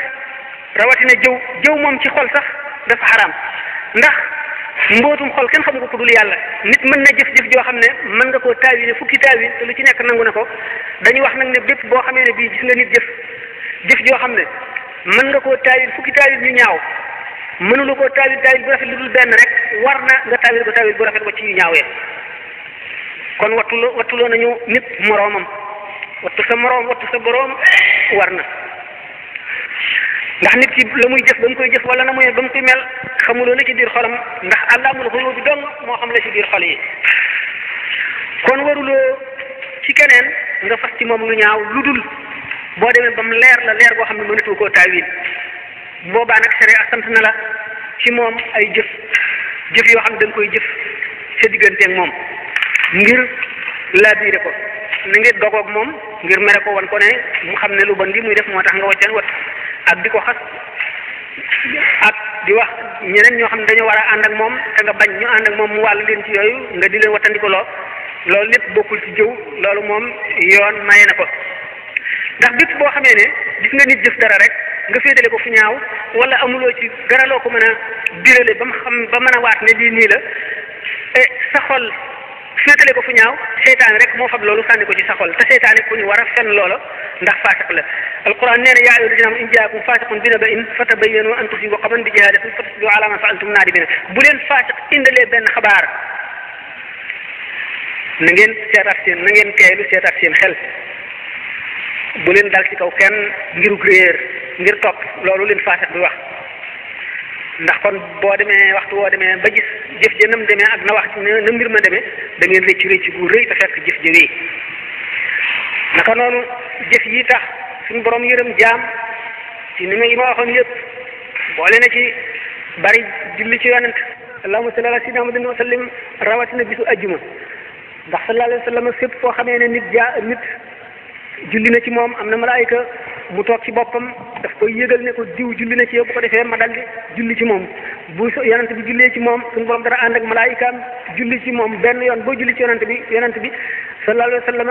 rawatina jëw moom ci xol sax dafa xaraam ndax mbootum xol kenn xamu ko ku dul yàlla nit mën na jëf-jëf joo xam ne mën nga koo taawile fukki taawil te lu ci nekk nangu na ko dañuy wax nag ne bépp boo xamee ne bii gis nga nit jëf joo xam ne mën nga koo taawil fukki taawil ñu ñaaw mënula koo taawil bu rafet lu dul benn rek war na nga taawil ko taawil bu rafet ko ci yu ñaawee kon wattuloo nañu nit moroomam wattu sa moroom wattu sa boroom war na ndax nit ki la muy jëf ba mu koy jëf wala na muy ba mu koy mel xamuloo la ci biir xolam ndax àllaamul xuyuub bi dong moo xam la ci biir xol yi kon waruloo ci keneen nga fas ci moom lu ñaaw lu dul boo demee ba mu leer la leer boo xam ne mënatoo koo taawil boobaa nag sharia sant na la ci moom ay jëf yoo xam ne da nga koy jëf sa digganteeg moom ngir laabiire ko na ngir dogoog moom ngir mere ko wan ko ne mu xam ne lu bon li muy def moo tax nga waccan wat ak di ko xas ak di wax ñeneen ñoo xam ne dañoo war a ànd ak moom te nga bañ ñu ànd ak moom mu wàll leen ci yooyu nga di leen wattandiko loolu lépp bokkul ci jëw loolu moom yoon maye na ko ndax bépp boo xamee ne gis nga nit jëf dara rek nga féetale ko fu ñaaw wala amuloo ci dara loo ko mën a birale ba mu xam ba mën a waat ne lii nii la sa xol féetale ko fu ñaaw seytaane rek moo fab loolu sànni ko ci sa xol te seytaane ku ñu war a fen loola ndax faasiq la alquran nee na yaa ayyuhal lazina aamanu in jaakum faasiqun bi naba'in fatabayyanu an tusiibu qawman bi jahaalatin fatusbihu alaa maa fa'altum naadimiin bu leen faasiq indalee benn xabaar na ngeen teeylu seetaat seen xel bu leen dal ci kaw kenn ngirug réer ngir topp loolu leen faasiq bi wax ndax kon boo demee waxtu woo demee ba gis jëf ja nam demee ak na wax na mbir ma demee da ngeen rëcc gu rëy te fekk jëf ja wéy naka noonu jëf yi tax suñu borom yërëm jaam ci ni ma waxoon yëpp boole na ci bari julli ci yonent allahumma salli ala sayyidina Muhammadin wa sallim rawatina bisu ajjuma ndax sallallahu alayhi wa sallam fépp foo xamee ne nit julli na ci moom am na malaayika mu toog ci boppam daf koy yëgal ne ko diw julli na ci yow bu ko defee ma daldi julli ci moom bu yonent bi jullee ci moom suñu borom dara ànd ak malaayikaam julli ci moom benn yoon boo julli ci yonent bi sallallahu alayhi wa sallam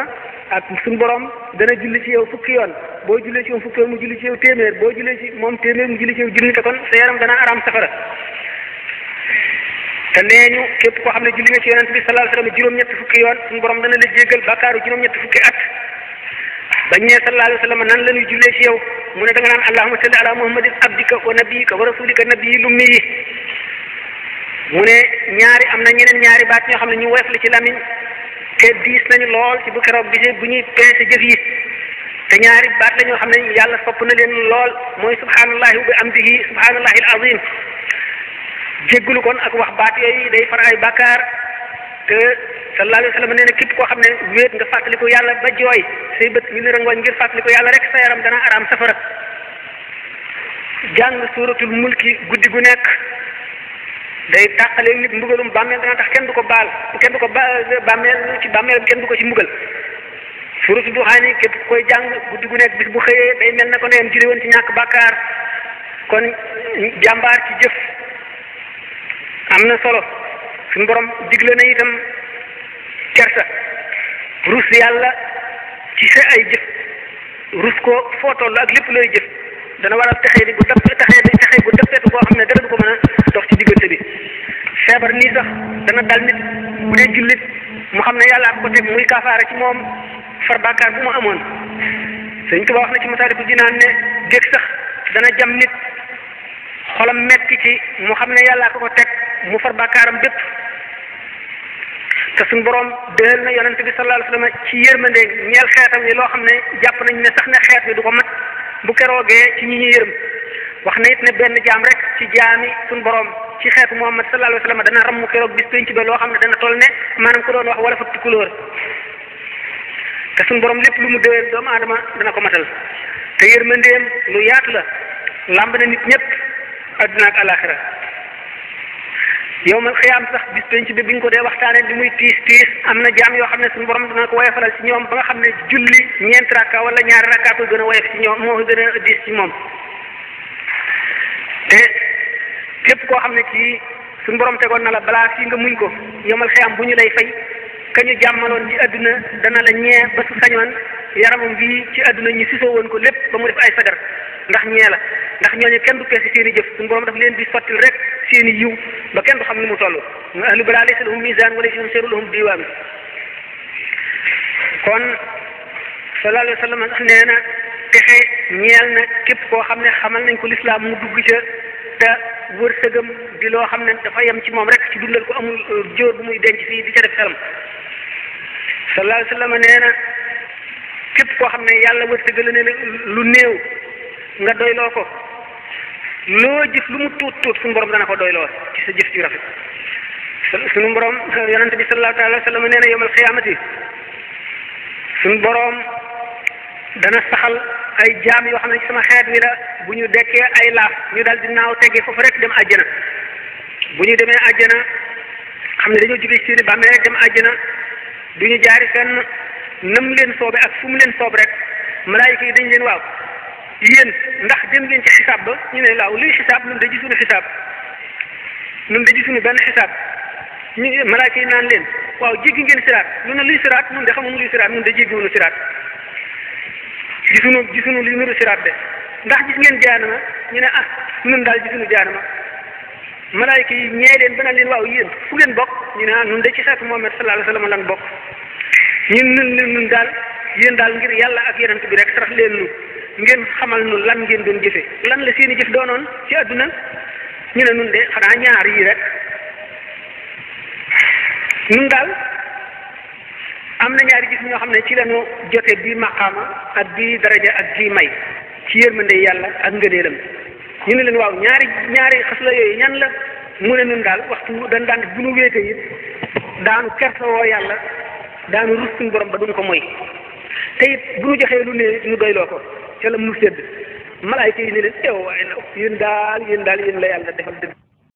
ak suñu borom dana julli ci yow fukki yoon boo jullee ci moom fukki yoon mu julli ci yow téeméer boo jullee ci moom téeméer mu julli ci yow junni te kon sa yaram dana araam safara te nee ñu képp koo xam ne julli nga ci yonent bi sallallahu alayhi wa sallam juróom-ñetti fukki yoon suñu borom dana la jéggal bàkkaaru juróom-ñetti fukki at bañ ne sallallahu alayhi wa sallam nan la ñuy jullee ci yow mu ne da nga naan allahumma salli ala muhammadin abdika wa nabiyika wa rasulika nabiyil ummi yi mu ne am na ñeneen ñaari baat ñoo xam ne ñu woyof la ci lamiñ te diis nañu lool ci bu keroog gisee bu ñuy peese jëf yi te ñaari baat la ñoo xam ne yàlla sopp na leen lool mooy subhanallahi wa bi amdihi subhanallahi al azim jéggulu kon ak wax baat yooyu day far ay bàkkaar te sallallahu alayhi wa sallam nee na képp koo xam ne wéet nga fàttaliku yàlla ba jooy say bët ñu ne rangooñ ngir fàttaliku yàlla rek sa yaram dana araam safara jàng suuratul mulki guddi gu nekk day tàqale nit mbugalum bàmmeel dana tax kenn du ko bàmmeel kenn du ko ci mbugal suuratul duxaani képp koy jàng guddi gu nekk bis bu xëyee day mel na ko neyam julli woon ci ñàkk bàkkaar kon jàmbaar ci jëf am na solo suñu borom digle na itam kersa rus yàlla ci sa ay jëf rus ko foo toll ak lépp looy jëf dana waral texee gu dëppeetu boo xam ne dara du ko mën a dox ci diggante bi feebar nii sax dana dal nit bu dee jullit mu xam ne yàlla ko teg muy kafaara ci moom far bàkkaar bu mu amoon Sëriñ Tuubaa wax na ci Masaalikul Jinaan ne dégg sax dana jam nit xolam metti ci mu xam ne yàlla ko teg mu far bàkkaaram bépp te suñu borom déel na yonent bi sallallahu alayhi wa sallam ci yërmande ñeel xeetam yi loo xam ne jàpp nañ ne sax ne xeet bi du ko mat bu keroogee ci ñi ñu yërëm wax na it ne benn jaam rek ci jaami suñu borom ci xeetu Muhammad sallallahu alayhi wa sallam dana ramm keroog bis penc ba loo xam ne dana toll ne maanaam ko doon wax wala fa tukulóor te suñu borom lépp lu mu déel doomu aadama dana ko matal te yërmandeem lu yaatu la làmb na nit ñëpp adduna ak alaxira yowmal xiyaam sax bis penc bi biñ ko dee waxtaanee li muy tiis am na jaam yoo xam ne suñu borom dina ko woyofalal ci ñoom ba nga xam ne julli ñeenti rakka wala ñaari rakka ko gën a woyof ci ñoom moo ko gën a diis ci moom te képp koo xam ne kii suñu borom tegoon na la balaa fii nga muñ ko yowmal xiyaam bu ñu lay fay ka ñu jàmmaloon ci adduna dana la ñee ba su sañoon yaramam bii ci adduna ñu sisoo woon ko lépp ba mu def ay sagar ndax ñee la ndax ñooñu kenn du peese seen i jëf suñu borom daf leen di sottil rek seen i yiw ba kenn du xam ni mu toll ahlu balaa laysa lahum misaan wala lahum seeru lahum diwaan kon sallallahu alayhi wa sallam nee na texe ñeel na képp koo xam ne xamal nañ ko lislaam mu dugg ca te wërsëgam di loo xam ne dafa yem ci moom rek ci dundal ko amul jóor bu muy denc fii di ca def xelam sallallahu alayhi wa sallam nee na képp koo xam ne yàlla wërsëgal ne lu néew nga doyloo ko loo jëf lu mu tuut tuut suñu borom dana ko doyloo ci sa jëf ci rafet suñu borom yonente bi sallallahu alayhi wa sallam nee na yawmal qiyaamati suñu borom dana saxal ay jaam yoo xam ne ci sama xeet wi la bu ñu dekkee ay laaf ñu dal di naaw tegee foofu rek dem àjjana bu ñu demee àjjana xam ne dañoo jóge ci seeni bàmmeel rek dem àjjana du ñu jaari fenn nam leen soobe ak fu mu leen soob rek malaayika yi dañ leen waaw yéen ndax dem ngeen ci xisaab ba ñu ne laaw luy xisaab ñun de gisuñu xisaab ñun de gisuñu benn xisaab ñu malaayika yi naan leen waaw jéggi ngeen siraat ñu ne luy siraat ñun de xamuñu luy siraat ñun de jéggiwuñu siraat gisuñu luy nuru siraat de ndax gis ngeen jaanama ñu ne ah ñun daal gisuñu jaanama malaayika yi ñee leen ba naan leen waaw yéen fu ngeen bokk ñu ne ah ñun de ci xeetu Muhammad sallallahu alayhi wa sallam lan bokk ñun daal yéen daal ngir yàlla ak yonent bi rek sarax leen nu ngeen xamal nu lan ngeen doon jëfe lan la seeni jëf doonoon ci àdduna ñu ne nun de xanaa ñaar yii rek nun daal am na ñaari jëf ñoo xam ne ci lañu jote bi maqaama ak bi daraja ak bi may ci yërmande yàlla ak ngëneelam ñu ne leen waaw ñaari xas la yooyu ñan la mu ne nun daal waxtu dañ daan bu nu wéete it daanu kersa woo yàlla daanu rus suñu borom ba duñ ko moy te it bu ñu joxee lu ne ñu doyloo ko ca la mu sedd malaayka yi ne leen waaye yéen daal yéen la yàlla defal dëgg